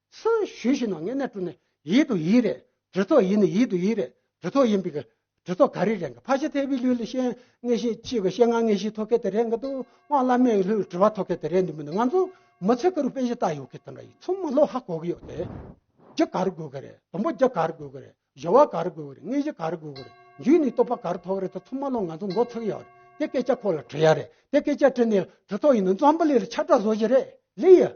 སུ་ཞུས་ཞུས་ན་ངས་ནས་དྲུང་ནས་ཡིད་དུ་ཡིད་རེད། གྲི་ཐོག་ཡིན་ནི་ཡིད་དུ་ཡིད་རེད། གྲི་ཐོག་ཡིན་པའི་གི་གྲི་ཐོག་ག་རེ་རེད་གི། ཕ་ཤི་ཐེ་བའི་ལུས་ལ་ཤེས་ངེས་ཤེས་ཅིག་གི་ཤེས་ང་ངེས་ཤེས་ཐོག་སྐད་དེ་རེད་གི་འདུག་སྔགས་བླ་མའི་ལུས་དྲི་བ་ཐོག་སྐད་དེ་རེད་འདུག་མི་འདུག་ང་ཚོ་མི་ཚེ་ཀ་རུ་དཔེ་ཞིག་ལྟ་ཡོད་གི་དེ་འདྲ་ཡིན་ཚང་མ་བློ་ཧ་གོ་གི་ཡོད་དེ། རྒྱུ་ག་རེ་དགོས་གི་རེད། དང་པོ་རྒྱུ་ག་རེ་དགོས་གི་རེད། བཞི་བ་ག་རེ་དགོས་གི་རེད། དངོས་གཞི་ག་རེ་དགོས་གི་རེད། རྒྱུད་ནས་རྟོགས་པ་ག་རེ་ཐོབ་གི་རེད། ད་ཚང་མ་ལོ་ང་ཚོ་མགོ་ཚོས་ཡོད་རེད། དེ་སྐད་ཆ་ཁོ་ལ་དྲི་ཡ་རེད། དེ་སྐད་ཆ་དྲི་ནས་གྲི་ཐོག་ཡིན་ན་འཛམ་བུ་གླིང་ལ་ཁྱབ་བསྒྲགས་བཟོ་གི་རེད། ལེ་ཡ།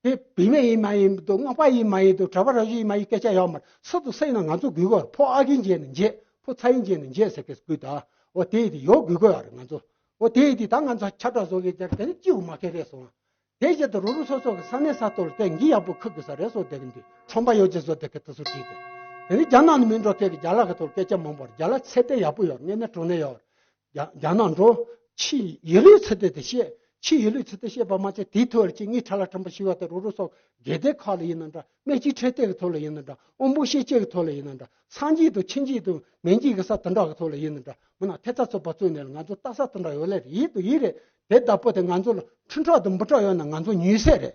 དེ་བུད་མེད་ཡིན་མ་ཡིན་འདུག་སྔགས་པ་ཡིན་མ་ཡིན་འདུག་གྲྭ་པ་རབ་བྱུང་ཡིན་མ་ཡིན་སྐད་ཆ་ཡོད་མ་རེད། སུ་དང་སུ་ཡིན་ན་ང་ཚོ་དགོས་གི་རེད། ཕོ་ཨ་རྒན་མཇལ་ན་མཇལ། ཕོ་ཚ་ཡིན་མཇལ་ན་མཇལ་ཟེར་གི་དགོས་ད། འོ་དེ་ཡིན་དེ་ཡོད་དགོས་གི་ཡོད་རེད་ང་ཚོ། འོ་དེ་ཡིན་དེ་ད་ང་ཚོ་ཁྱབ་བསྒྲགས་བཟོ་གི་རྒྱུ་དེ་ནི་སྐྱིད་པོ་མ་ཁེལ་རེད་སོང་། དེ་བཞིན་དུ་རུ་རུ་སོ་སོ་གི་ས་གནས་ས་ཐོག་ལ་དེ་འགི་ཡག་པོ་ཁུག་དགོས་ས་རེད་སོ་བསྡད་གི་འདུག་ཁྲོམ་པ་ཡོད་ཅེས་བཟོ་བསྡད་གི་དེ་ཚོ་བྲིས་ཏེ། དེ་ནི་རྒྱ་ནག་ནས་མི་འགྲོ་ཐད་ཀྱི་རྒྱ་ལག་གི་ཐོག་སྐད་ཆ་མང་པོ་རེད། རྒྱ་ལག་ཚད་ལྡན་ཡག་པོ་ཡོད་རེད། དངོས་གནས་དྲང་གནས་ཡོད་རེད། རྒྱ་རྒྱ་ནག་འགྲོ། ཕྱི་ཡི་ལུས་ཚུལ་དེ་དེ་བཤད། ཕྱི་ཡི་ལུས་ཚུལ་དེ་བཤད་པ་མ་ཚད་དེའི་ཐོག་ལ་ཅིག་ངའི་ཁྲ་ལ་ཁྲམ་པ་ཞིག་ཡོད་དེ་རུ་རུ་སོ་དགེ་ལྡན་ཁག་ལ་ཡིན་ན་འདྲ། སྨན་གཅིག་ཁྲེལ་ལྟས་ཀྱི་ཐོག་ལ་ཡིན་ན་འདྲ། དབང་པོ་ཤེས་བྱེད་ཀྱི་ཐོག་ལ་ཡིན་ན་འདྲ། སངས་རྒྱས་དང་ཆོས་འབྱེད་དང་མན་ཇུས་ཀྱི་ས་དེ་འདྲ་གི་ཐོག་ལ་ཡིན་ན་འདྲ། མིན་ན་ཐེབས་རྩ་ཚོགས་པ་བཙུགས་ནས་ང་ཚོ་ལྟ་ས་དེ་འདྲ་ཡོད་ལེ་རེད། ཡིད་དུ་ཡིད་རེད། དེ་བདག་པོ་དེ་ང་ཚོ་ལ་ཁྲི་ཕྲག་དང་འབུམ་ཕྲག་ཡོད་ན་ང་ཚོ་ཉུལ་ས་རེད།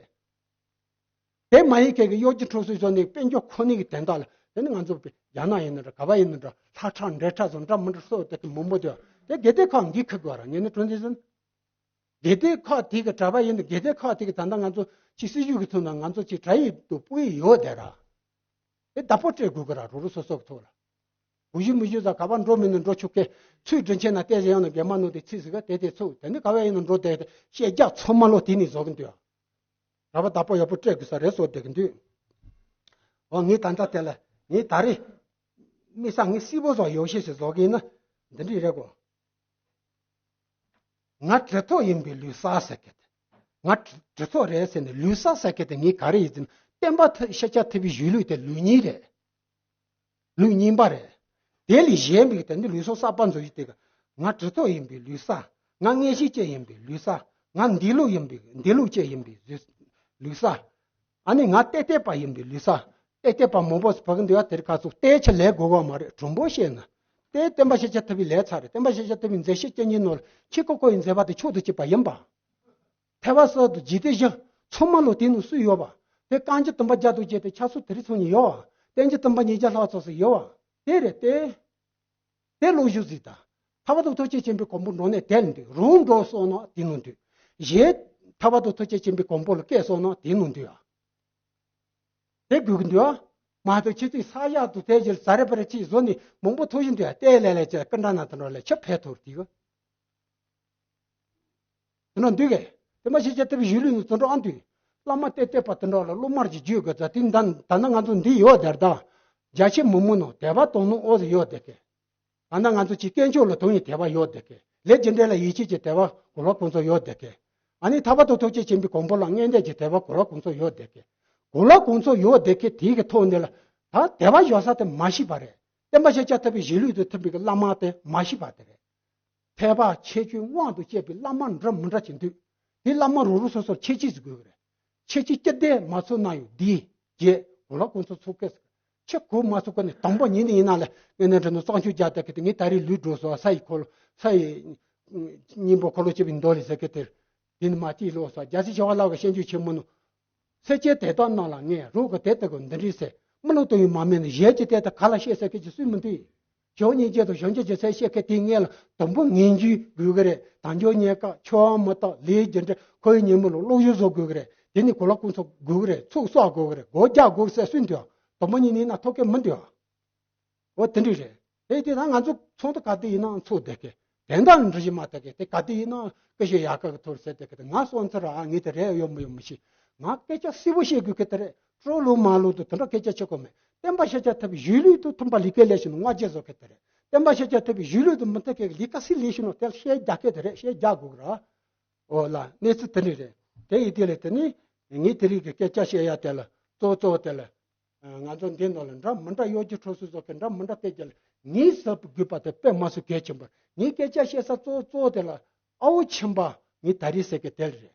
དེ་མ་ཡིན་མཁན་གྱི་གཡོ་སྒྱུ་འཕྲུལ་སུ་བཟོ་ནས་དཔལ་འབྱོར་ཁོ་ནའི་གི་དོན་དག་ལ་དེ་ནི་ང་ཚོ་རྒྱ་ནག་ཡིན་ན་འདྲ། ག་པར་ཡིན་ན་འདྲ། ལྷ་ཁྲག་འདྲེ་ཁྲག་ཚོ་འདྲ་མི་འདྲ་སོགས་དེ་མང་པོ་འདུག་དེ་དགེ་ལྡན་ཁག་འགན་འཁུར་དགོས་ར། ངས་ནི་དྲང་བདེན་ཟེར་ན། དགེ་ལྡན་ཁག་དེ་གི་གྲྭ་པ་ཡིན་ན་དགེ་ལྡན་ཁག་དེ་གི་ད་ལྟ་ང་ཚོ་ཅི་སྲིད་ཇུས་ཀྱི་ཐོག་ན་ང་ཚོ་ཅི་གྲྭ་ཡིག་ཏུ་སྤུ་ཡིག་ཡོད་དེ་ར། དེ་བདག་པོ་སྤྲད་དགོས་གི་ར། རུ་རུ་སོ་སོ་གི་ཐོག་ལ། གུ་ཞུ་མི་ཞུ་ས་ག་པར་འགྲོ་མིན་ན་འགྲོ་ཆོག་གི། ཚུར་དྲིན་ཆེན་ན་བལྟས་ཟེར་ཡང་ན་རྒན་མ་ནོ་དེ་ཚིག་ཟིག་ག་དེ་དེ་ཚུགས་དེ་ནི་ག་བས་ཡིན་ན་འགྲོ་དེ་དེ་ཤེས་རྒྱ་ཚང་མ་ལོ་དེ་ནི་བཟོ་གི་འདུག་ར་བ་བདག་པོ་ཡག་པོ་སྤྲད་དགོས་ས་རེད་བཟོ་བསྡད་ཀྱི་འདུག་འོ་ངས་ད་ལྟ་དེ་ལ་ངས་ད་རེས་དམིགས་བསལ་ངས་སྲིད་པོ་བཟོ་ཡོ་ཤེས་ཤིག་བཟོ་གི་ཡིན་ན་འདི་འདྲས་རེད་གོ། ང་གྲི་ཐོག་ཡིན་པའི་ལུས་ས་ཟེར་གི་དེ། ང་གྲི་གྲི་ཐོག་རེད་ཟེར་ནས་ལུས་ས་ཟེར་གི་དེ་ངས་ག་རེ་ཡིན་ཟེར་ན་བསྟན་པ་ཐ་ཤཱཀྱ་ཐུབ་པའི་གཞུང་ལུགས་དེ་ལུགས་གཉིས་རེད། ལུགས་གཉིས་པ་རེད། དེ་ལས་གཞན་པའི་དེ་འདི་ལུས་སྲོག་གསར་པ་འཛུགས་ཡུལ་དེ་ག་ང་གྲི་ཐོག་ཡིན་པའི་ལུས་ས། ང་མངོན་ཤེས་ཅན་ཡིན་པའི་ལུས་ས། ང་འདས་ལོག་ཡིན་པའི་འདས་ལོག་ཅན་ཡིན་པའི་ལུས་ལུས་ས། ཨ་ནི་ང་ཏེ་ཏེ་པ་ཡིན་པའི་ལུས་ས། ཏེ་ཏེ་པ་མང་པོ་ཕ་གི་འདི་བ་དེར་ཁ་ཚུགས་ཏེ་ཆ་ལས་དགོས་གོ་མ་རེད། དྲང་པོ་བཤད་ན། ཏེ་བསྟན་པ་ཤཱཀྱ་ཐུབ་པའི་ལས་ཚར་རེད། བསྟན་པ་ཤཱཀྱ་ཐུབ་པའི་མཛད་ཤེས་ཅན་གྱི་ནོར་ཁྱི་ཀོ་ཀོ་ཡི་མཛད་པ་དེ་མཆོག་ཏུ་གཅིག་པ་ཡིན་པ། ཐེག་པ་གསར་དུ་འཇིག་རྟེན་བཞི། ཚང་མ་ལོ་དེ་ནང་སུ་ཡོད་པ། དེ་རྐང་གཅིག་བསྟན་པ་རྒྱ་དུ་བྱས་ཏེ་ཆ་སོ་དེ་རིང་ཚོ་ཉིད་ཡོད་པ། བསྟན་གྱི་བསྟན་པ་ཉིས་བརྒྱ་ལྷག་ཚོགས་སུ་ཡོད་པ། དེ་རེད་དེ། དེ་ལོ་ཞུ་ཟིག་ད། ཐར་པ་དང་ཐུགས་རྗེ་ཆེན་པོའི་གོ་འཕང་འགྲོ་གནས་དེ་ལ་འདུས། རང་འགྲོ་སོང་ན་དེ་ནང་འདུས། གཞན་ཐར་པ་དང་ཐུགས་རྗེ་ཆེན་པོའི་གོ་འཕང་ལ་སྐྱེས་སོང་ན་དེ་ནང་འདུས་ཨ། དེ་དགོས་ཀྱི་འདུག་ཨ། མ་གཏོགས་ཁྱེད་ཚོས་ས་ཡག་ཏུ་དེ་ཞིག་ཟ་རེ་པ་རེ་ཅིག་བཟོ་ནས་མང་པོ་ཐུག་བཞིན་འདུག་ཨ། ལྟས་ལས་ལས་ཅེས་སྐུ་འདྲ་ན་དེ་འདྲ་ལས་ཆ་ཕེ་ཐོར་དེ་གི། དེ་འདྲ་འདུག་གས། དེ་མ་ཤེས་ཆ་ཐུབ་པའི་གཞུང་ལུགས་ནི་དེ་འདྲ་ཨ་འདུག་བླ་མ་ཏེ་ཏེ་པ་དེ་འདྲ་ལ་སློབ་མར་གྱི་རྒྱུད་དགོས་ད་དེ་འདྲ་ད་ནི་ང་ཚོ་འདི་ཡོད་དེར་ད། རྒྱ་ཆེ་མི་མོ་ནོ་དད་པ་དོང་ནོ་ཨོ་ཟི་ཡོད་དེ་གས། ད་ནི་ང་ཚོ་ཅིག་དཀོན་མཆོག་ལ་དོང་ཡི་དད་པ་ཡོད་དེ་གས། ལས་རྒྱུ་འབྲས་ལ་ཡིད་ཆེས་ཀྱི་དད་པ་གོ་ལ་གོང་ཚོ་ཡོད་དེ་གས། ཨ་ནི་ཐར་པ་དང་ཐུགས་རྗེ་ཆེན་པོའི་གོ་འཕང་ལ་མངོན་འདོད་ཀྱི་དད་པ་གོ་ལ་གོང་ཚོ་ཡོད་དེ་གས། གོ་ལ་གོང་ཚོ་ཡོད་དེ་གས་དེའི་གི་ཐོག་འདི་ལ་ད་དད་པ་ཡོད་ས་དེ་མ་ཤེས་པ་རེད། བསྟན་པ་ཤཱཀྱ་ཐུབ་པའི་གཞུང་ལུགས་དང་མཐུན་པའི་གི་བླ་མ་དེ་མ་ཤེས་པ་དེ་རེད། ཐེག་པ་ཆེ་ཆུང་དབང་དུ་བྱས་པའི་བླ་མ་འདྲ་མི་འདྲ་ཅིག་འདུག་དེ་བླ་མ་རུ་རུ་སོ་སོར་ཁྱད་ཆོས་ཟིག་དགོས་ཀྱི་རེད། ཁྱད་ཆོས་སྤྱི་བདེ་མ་ཚོགས་ན་ཡོད་དེ་རྗེས་གོ་ལ་གོང་ཚོ་ཚོགས་སྐད་ཟིག་ཁྱེད་གོ་མ་ཚོགས་ཀ་ནས་དང་པོ་ཉིད་ནས་ཡིན་ན་ལ་ངས་ནས་འདྲ་ནོ་གཙང་ཆུ་རྒྱ་དེ་གི་དེ་ངས་ད་རེས་ལུས་འགྲོ་སོ་ས་ཡི་འཁོར་ལོ་ས་ཡི་སྙིང་པོ་འཁོར་ལོ་བཅུ་པའི་མདོ་ལས་ཟེར་གི་དེར་དེ་ནི་མ་ཅིག་ལོག་སོ་རྒྱལ་སྲས་ཆེ་བ་ལགས་ཀྱི་བཤད་རྒྱུད་ཆེན་མོ་ནོ། སེ་ཅེ་དེ་དག་རྣམས་ལ་ངས་རོགས་ཀྱི་དེ་ལྟ་བུ་འདི་འདྲའི་ཟེར། མི་ལོ་ལྟོ་ཡི་མ་མེད་ནི་གཞས་ཀྱི་དེ་ལྟ་ག་ལ་བཤད་ཟེར་མཁན་གྱི་སུས་མི་འདུག་ཇོ་ཉིན་བརྒྱད་དང་གཞོན་སྐྱེས་ཀྱི་སེ་བཤད་མཁན་དེའི་ངས་ལ་དུམ་བུ་ངེས་འཇུག་དགོས་ཀྱི་རེད། དང་ཇོ་ཉེ་ཀ་ཆོ་བ་མི་རྟག་ལས་རྒྱུ་འབྲས་ཁོའི་ཉིན་མོ་ལ་བློ་གཞུ་བཟོ་དགོས་ཀྱི་རེད། དེ་ནི་གོ་ལ་ཀུན་ཚོགས་དགོས་ཀྱི་རེད། ཚུགས་གསོག་དགོས་ཀྱི་རེད། སྒོ་རྒྱག་དགོས་ཟེར་སུས་འདུག་དུམ་བུ་ཉིན་ནི་ན་ཐོ་སྐད་མི་འདུག་འོ་དེ་འདྲ་རེད། དེ་དེ་ན་ང་ཚོ་ཚོང་དུ་ག་དུས་ཡིན་ན་ཚོགས་བསྡད་གི། དེ་འདྲ་འདྲ་ཞིག་མ་བསྡད་གི། དེ་ག་དུས་ཡིན་ན་སྐད་ཤོད་ཡག་ག་གི་ཐོར་ཟེར་བསྡད་གི། དེ་ང་སོང་ཚར་ཨ་ངས་དེ་རེད་ཡོད་མི་ཡོད་མི་ཤེས། ང་སྐད་ཆ་གསལ་པོ་བཤད་དགོས་གི་དེ་རེད། སྤྲོ་ལོ་མ་ལོ་དུ་དེ་འདྲ་སྐད་ཆ་ཆོད་གོ་མེད། བསྟན་པ་ཤཱཀྱ་ཐུབ་པའི་གཞུང་ལུགས་དུ་མཐུན་པ་ལས་ཀ་ལས་ཤེས་ནོ་ང་རྗེས་བཟོ་གི་དེ་རེད། བསྟན་པ་ཤཱཀྱ་ཐུབ་པའི་གཞུང་ལུགས་དུ་མི་མཐུན་གི་ལས་ཀ་སྲིད་ལས་ཤེས་ནོ་དེ་བཤད་རྒྱག་གི་དེ་རེད། བཤད་རྒྱག་དགོས་གི་ར། འོ་ལ་གནས་ཚུལ་དེ་འདྲ་རེད། དེ་ཡི་དེ་ལས་དེ་ནི་ངས་དེ་རིགས་ཀྱི་སྐད་ཆ་བཤད་ཡ་དེ་ལ་གཙོ་གཙོ་དེ་ལ། ང་ཚོ་འདི་ནང་ལ་འདྲ་མི་འདྲ་གཡོ་སྒྱུ་འཕྲུལ་སོགས་ཀྱི་འདྲ་མི་འདྲ་སྐད་ཆ་ལ་ངས་ཟབ་དགོས་པ་དེ་དཔེ་མ་སྲིད་གལ་ཆེན་པོ་རེད། ངས་སྐད་ཆ་བཤད་ས་གཙོ་གཙོ་དེ་ལ་ཨའུ་ཆེན་པ་ངས་ད་རེས་ཟེར་གི་དེ་རེད།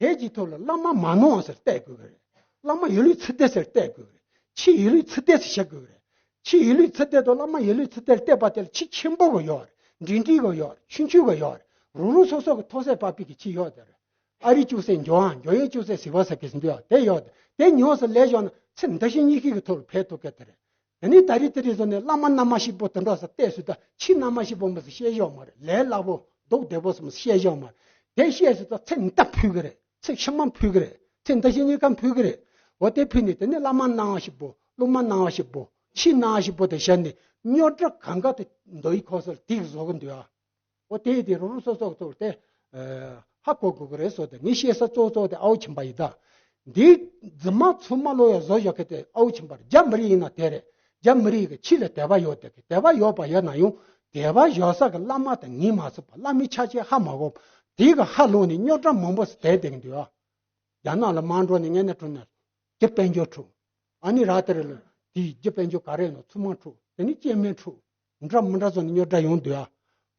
དེ་གི་ཐོག་ལ་བླ་མ་མ་ནོར་བ་ཟེར་བལྟས་དགོས་གི་རེད། བླ་མ་ཡིན་ལུགས་ཚུལ་དེ་ཟེར་བལྟས་དགོས་གི་རེད། ཆོས་ཡིན་ལུགས་ཚུལ་དེ་ཟེར་བཤད་དགོས་གི་རེད། ཆོས་ཡིན་ལུགས་ཚུལ་དེ་དང་བླ་མ་ཡིན་ལུགས་ཚུལ་དེར་བལྟས་པ་དེ་ལ་ཆོས་ཆེན་པོ་གི་ཡོད་རེད། འབྲིང་འབྲིང་གི་ཡོད་རེད། ཆུང་ཆུང་གི་ཡོད་རེད། རང་རང་སོ་སོ་གི་ཐོག་སེ་བབས་པའི་གི་ཆོས་ཡོད་དེ་རེད། ཨ་རི་ཅུང་ཟད་འགྱོ་ཨང་། འགྱོ་ཡས་ཅུང་ཟད་ཟི་བ་ཟེར་གི་འདུག་ཨ། དེ་ཡོད་དེ། དེ་ཉོས་སུ་ལས་བཞག་ན་ཚེ་འདི་ཕྱི་གཉིས་ཀའི་གི་ཐོག་ལ་ཕན་ཐོགས་གི་དེ་རེད། དེ་ནས་ད་རེས་དེ་རེད་ཟེར་ནས་བླ་མ་རྣལ་མ་ཞིག་པོ་དེ་འདྲ་ཟེར་བལྟས་སུ་ད་ཕྱི་རྣལ་མ་ཞིག་པོ་མི་ཟེར་བཤད་ཡོད་མ་རེད། ལས་སླ་པོ་སྡུག་བདེ་པོ་ཟེར་མི་བཤད་ཡོད་མ་རེད། དེ་བཤད་སུ་ད་ཚེ་འདི་ཕུལ་གི་རེད། ཚེ་ཕྱི་མ་ཕུལ་གི་རེད། ཚེ་འདི་ཕྱི་གཉིས་ཀ་ཕུལ་གི་རེད། འོ་དེ་ཕུལ་ནས་དེ་ནས་བླ་མ་རྣལ་མ་ཞིག་པོ། སློབ་མ་རྣལ་མ་ཞིག་པོ། ཕྱི་རྣལ་མ་ཞིག་པོ་དེ་བཞག་ནས་རྙོག་དྲ་གང་ག་དེ་མདོ་ཡི་ཁོག་སར་དེ་བཟོ་གི་འདུག་ཨ། འོ་དེ་ཡི་དེ་རང་རང་སོ་སོ་གི་ཐོག་དེ་ཧ་གོ་དགོས་ཀྱི་རེད་ཟེར་ཏེ། ངས་བཤད་ས་གཙོ་བོ་གཙོ་བོ་དེ་ཨའུ་ཆིན་པ་ཡིན་ད། འདིའི་རྫུན་མ་ཚོད་མ་ལོ་ཡ་བཟོ་བཞག་མཁན་དེ་ཨའུ་ཆིན་པ་རེད། རྒྱ་མི་རིགས་ཡིན་ན་དེ་རེད། རྒྱ་མི་རིགས་ཀྱི་ཕྱི་ལ་དད་པ་ཡོད་དེ་གི། དད་པ་ཡོད་པ་ཡོད་ན་ཡང་དད་པ་ཡོད་ས་གི་བླ་མ་དེ་ངོས་མ་ཟིན་པ། བླ་མའི་ཕྱག་ཆེན་ཧ་མ་གོ་བ། དེ་གི་ཧ་ལོག་ནས་རྙོག་དྲ་མང་པོ་ཞིག་བསྡད་བསྡད་ཀྱི་འདུག་ཨ། རྒྱ་ནག་ལ་མར་འགྲོ་ནས་ངས་ནས་འགྲོ་ནས་རྒྱ་དཔལ་འབྱོར་འཁྲུག་ཨ་ནི་ར་དེ་རེད་ལ། དེའི་རྒྱ་དཔལ་འབྱོར་ག་རེ་ཡིན་ནོ་ཚང་མ་འཁྲུག་དེ་ནི་སྐྱེ་དམན་འཁྲུག་འདྲ་མི་འདྲ་བཟོ་ནས་རྙོག་དྲ་ཡོང་འདུག་ཨ།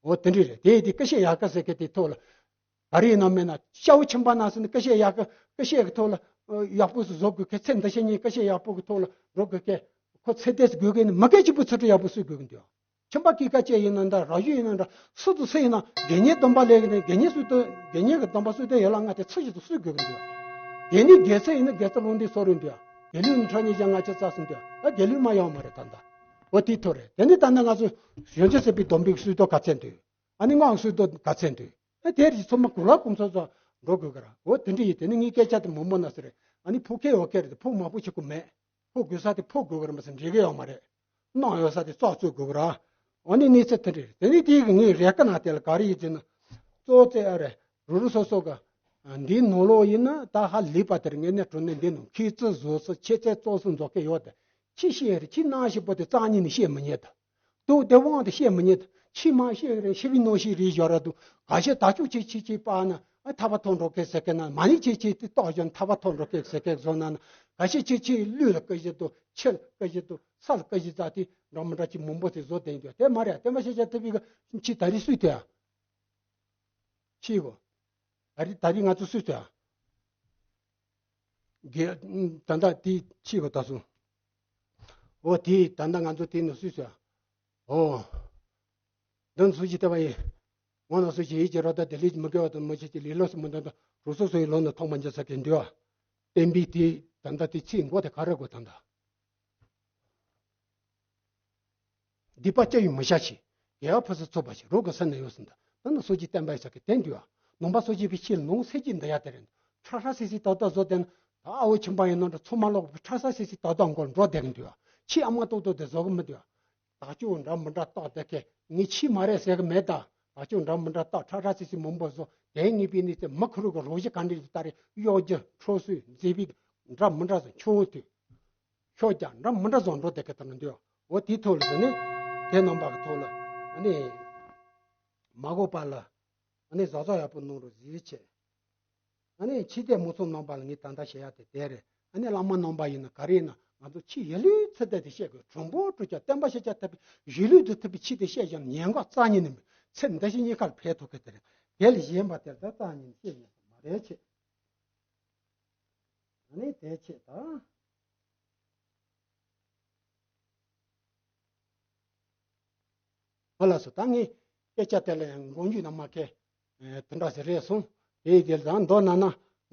འོ་དེ་འདྲ་རེད། དེ་དེ་ཀ་ཤེ་ཡ་ཀ་ཟེར་མཁན་དེ་ཐོག་ལ་ག་རེ་ཡིན་ནོ་མེད་ན། ཤའུ་ཆིན་པ་ན་ཟེར་ནས་ཀ་ཤེ་ཡ་ཀ་ཀ་ཤེ་གི་ཐོག་ལ་ཡག་པོ་ཞིག་བཟོ་དགོས་མཁན། ཚེ་འདི་ཕྱི་གཉིས་ཀ་ཤེ་ཡག་པོ་གི་ཐོག་ལ་འགྲོ་དགོས་མཁན། ཁོ་ཚེ་འདས་སུ་དགོས་མཁན་ནི་མི་སྐད་ཆ་པོ་ཚུར་འགྲོ་ཡག་པོ་སུས་དགོས་ཀྱི་འདུག་ཨ། ཁྱིམ་པ་སྐྱེས་སྐར་བཅས་ཡིན་ན་འདྲ། ར་ཞུ་ཡིན་ན་འདྲ། སུ་དང་སུ་ཡིན་ན་དགེ་བསྙེན་སྡོམ་པ་ལས་ཀྱི་ནས་དགེ་བསྙེན་སུས་ཏུ་དགེ་བསྙེན་གྱི་སྡོམ་པ་སུས་ཏུ་ཡོད་ལ་ང་དེ་ཚུར་ཞིག་ཏུ་སུས་དགོས་ཀྱི་འདུག་དགེ་བསྙེན་དགེ་ཚུལ་ཡིན་ན་དགེ་རྩ་ལུང་འདི་སོ་རུ་འདུག་དགེ་ལུགས་ནི་ཁྲག་ཉིད་ཀྱང་ང་ཅི་རྩ་སུ་འདུག་ཨ། དགེ་ལུགས་མ་ཡོང་མ་རེད་ད་ལྟ། འོ་དེ་ཐོ་རེད། དེ་ནི་ད་ལྟ་ང་ཚོ་གཞོན་སྐྱེས་ཟེར་བའི་སྡོམ་པའི་སུས་ཏོ་ག་ཚད་འདུག་ཨ་ནི་སྔགས་སུས་ཏོ་ག་ཚད་འདུག་ཨ་དེ་རིགས་ཚང་མ་གུ་ལ་གུམ་ཚོ་ཚོ་འགྲོ་དགོས་གི་ར། འོ་དེ་འདྲ་ཡིན། དེ་ནི་ངའི་སྐད་ཆ་དེ་མང་པོ་ན་ཟེར་རེད། ཨ་ནི་ཕུག་ཁེ་འོ་ཁེ་རེད། ཕུག་མ་ཕུག་ཆེ་གུ་མེད། ཕོ་དགོས་ས་དེ་ཕོ་དགོས་ཀྱི་རེད་མ་ཟད་འགྲིག་གི་ཡོད་མ་རེད། གནང་ཡོད་ས་དེ་བཙོག་བཙོག་དགོས་ཀྱི་རེད། འོ་ནི་གནས་ཚུལ་དེ་འདྲ་རེད། དེ་ནི་དེའི་གི་ངའི་རེ་ཀ་ན་དེ་ལ་ག་རེ་ཡིན་ཟེར་ན། གཙོ་བོ་ཨ་རེད། རུ་རུ་སོ་སོ་གི་འདིའི་ནང་ལོགས་ཡིན་ན་ད་ཧ་ལས་པ་དེར་ངས་ནས་གྲོ་ནས་འདི་ནང་ཁྱེད་ཚོ་བཟོ་སོ་ཁྱེད་ཚོ་བཙོག་སོ་མཛོག་གི་ཡོད་དེ། ཁྱི་ཤེས་རེད། ཁྱི་ནང་ཞིག་པོ་དེ་རྩ་ཉིད་ནས་ཤེས་མི་ཉན་ད། དུ་དེ་དབང་དུ་བཤད་མི་ཉན། ཕྱི་མ་བཤད་རེད། ཕྱི་བའི་ནང་བཤད་རེད་བཞག་ར་འདུག་ག་ཤེད་ད་ཅུག་ཆེ་ཆེ་ཆེ་པ་ན་ཨ་ཐ་བ་ཐོན་འགྲོ་གི་ཟེར་གི་ན། མ་ཎི་ཆེ་ཆེ་དེ་རྟོགས་བཞག་ཐ་བ་ཐོན་འགྲོ་གི་ཟེར་གི་བཟོ་ན་ན། ག་ཤེད་ཆེ་ཆེ་ལུས་ལ་ཀི་བཞི་འདུག་ཕྱི་ལ་ཀི་བཞི་འདུག་ས་ལ་ཀི་བཞི་ཙག་དེ་འདྲ་མི་འདྲ་ཅིག་མང་པོ་དེ་བཟོ་བསྡད་འདུག་དེ་མ་རེད། དེ་མ་ཤེས་བྱ་ཐུབ་པའི་གི་ཕྱི་ད་རེས་སུས་དེ་ཨ། ཕྱི་གོ་ད་རེས་ད་རེས་ང་ཚོ་སུས་དེ་ཨ། དགེ་ད་ལྟ་དེ་ཕྱི་གོ་ད་སོང་། འོ་དེ་ད་ལྟ་ང་ཚོ་དེ་ནི་སུས་དེ་ཨ། འོ། འདི་ཚོ་ཅི་ལྟ་བ་ཡིན། ངོ་ན་སུ་ཞིག་ཡིད་ཀྱི་རོ་ད་དེ་ལས་མི་དགེ་བ་དང་མི་བྱེད་ཀྱི་ལས་ལོ་སུ་མི་འདོན་དང་རུ་སོ་སོ་ཡི་ལོ་ན་ཐོག་མ་འཇལ་ས་གི་འདུལ་བ། བསྟན་པའི་དེ་ད་ལྟ་དེ་ཚིག་མགོ་དེ་ག་རེ་དགོས་ད་ལྟ། སྡིག་པ་སྐྱེ་བའི་མི་བྱ་ཞིང་། དགེ་བ་ཕུན་སུམ་ཚོགས་པ་ཞིག་རོགས་ཀྱི་སེམས་ནི་ཡོད་ཟིན་ད། ད་ནི་སོ་ཅི་བསྟན་པ་ཡི་ས་གི་དེ་འདུལ་བ། ནང་པ་སོ་ཅི་པའི་ཕྱིར་ནང་གསེར་གྱི་འདི་ཡ་དེ་རེད། ཁྲ་ཁྲ་སིག་སིག་ཏག་ཏག་བཟོ་དེ་ན། ད་ཨ་བོ་ཁྱིམ་པ་ཡིན་ནོ་འདྲ་ཚོ་མ་ལོག་པའི་ཁྲ་ཁྲ་སིག་སིག་ཏག་ཏག་མགོ་འགྲོ་བསྡད་གི་འདུག་ཁྱི་ཨ་མ་ཏོག་ཏོག་དེ་བཟོ་གི་མི་འདུག་ད་ཅུང་འདྲ་མི་འདྲ་ཏག་དེ་ཁེ་ངས་ཁྱི་མ་རེད་ཟེར་གི་མེད་ད། ད་ཅུང་འདྲ་མི་འདྲ་ཏག་ཁྲ་ཁྲ་སིག་སིག་མང་པོ་བཟོ་དེ་ངེས་པའི་ནི་དེ་མི་ཁུ་རུ་གི་རོགས་གཞི་ག་འདྲ་ཞིག་ད་རེ་གཡོག་རྒྱུ་ཁྲོ་སུས་མཛེས་པའི་འདྲ་མི་འདྲ་བཟོ་ཆུ་བོ་དུས། ཤོག་རྒྱག་འདྲ་མི་འདྲ་བཟོ་འགྲོ་དེ་གི་ད་ནི་འདུག་འོ་དེའི་ཐོག་ལ་ཟེར་ནས་དེ་རྣམ་པ་གི་ཐོག་ལ་ཨ་ནི་མ་གོ་པ་ལ་ཨ་ནི་བཟའ་བཟའ་ཡག་པོ་གནང་རོགས་ཟེར་བྱས། ཨ་ནི་ཕྱི་དེ་མུ་ཚང་རྣམ་པ་ལ་ངས་ད་ལྟ་བཤད་ཡ་དེ་དེ་རེད། ཨ་ནི་བླ་མ་རྣམ་པ་ཡིན་ན་ག་རེ་ཡིན་ན་ང་ཚོ་ཕྱི་ཡ་ལུས་ཚུལ་དེ་དེ་བཤད་དགོས། གྲུང་པོ་གྲུ་ཆ་བསྟན་པ་ཤེས་བྱ་ཐུབ་པའི་གཞི་ལུས་དུ་ཐུབ་པའི་ཕྱི་དེ་བཤད་ཀྱང་ཉན་ག་རྩ་ཉིད་ནས་མི་ཚེ་འདི་ཕྱི་གཉིས་ཀར་ཕན་ཐོགས་གི་དེ་རེད། དེ་ལས་གཞན་པ་དེ་ད་རྩ་ཉིད་ནས་བཤད་ཉན་ཐུབ་མ་རེད་ཆེ། ཨ་ནི་དེ་ཆེ་ད། ཨ་ལགས་སོ། ད་ངས་སྐད་ཆ་དེ་ལ་ཡང་མགོ་མཇུག་ནས་མ་ཁེལ། ཨེ་དེ་འདྲ་ཟེར་རེད་སོང་། དེ་ཡི་དེ་ལ་མདོར་ན་ན་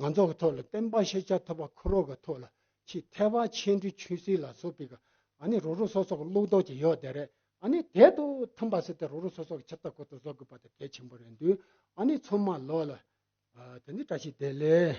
ང་ཚོ་གི་ཐོག་ལ་བསྟན་པ་ཤེས་བྱ་ཐོབ་པ་ཁོ་རང་གི་ཐོག་ལ་ཕྱི་ཐེག་པ་ཆེ་འབྲིང་ཆུང་ཟད་ལ་སོགས་པའི་གི་ཨ་ནི་རོ་རོ་སོ་སོ་གི་བློ་ལྡོག་ཅིག་ཡོད་དེ་རེད། ཨ་ནི་དེ་དང་མཐུན་པ་ཟེར་ཏེ་རོ་རོ་སོ་སོ་གི་ཆེ་ད་གོ་ཏོ་བཟོ་དགོས་པ་དེ་གལ་ཆེན་པོ་རེད་འདུག་ཨ་ནི་ཚང་མ་ལོ་ལ་ཨ་དེ་ནི་བཀྲ་ཤིས་བདེ་ལེགས།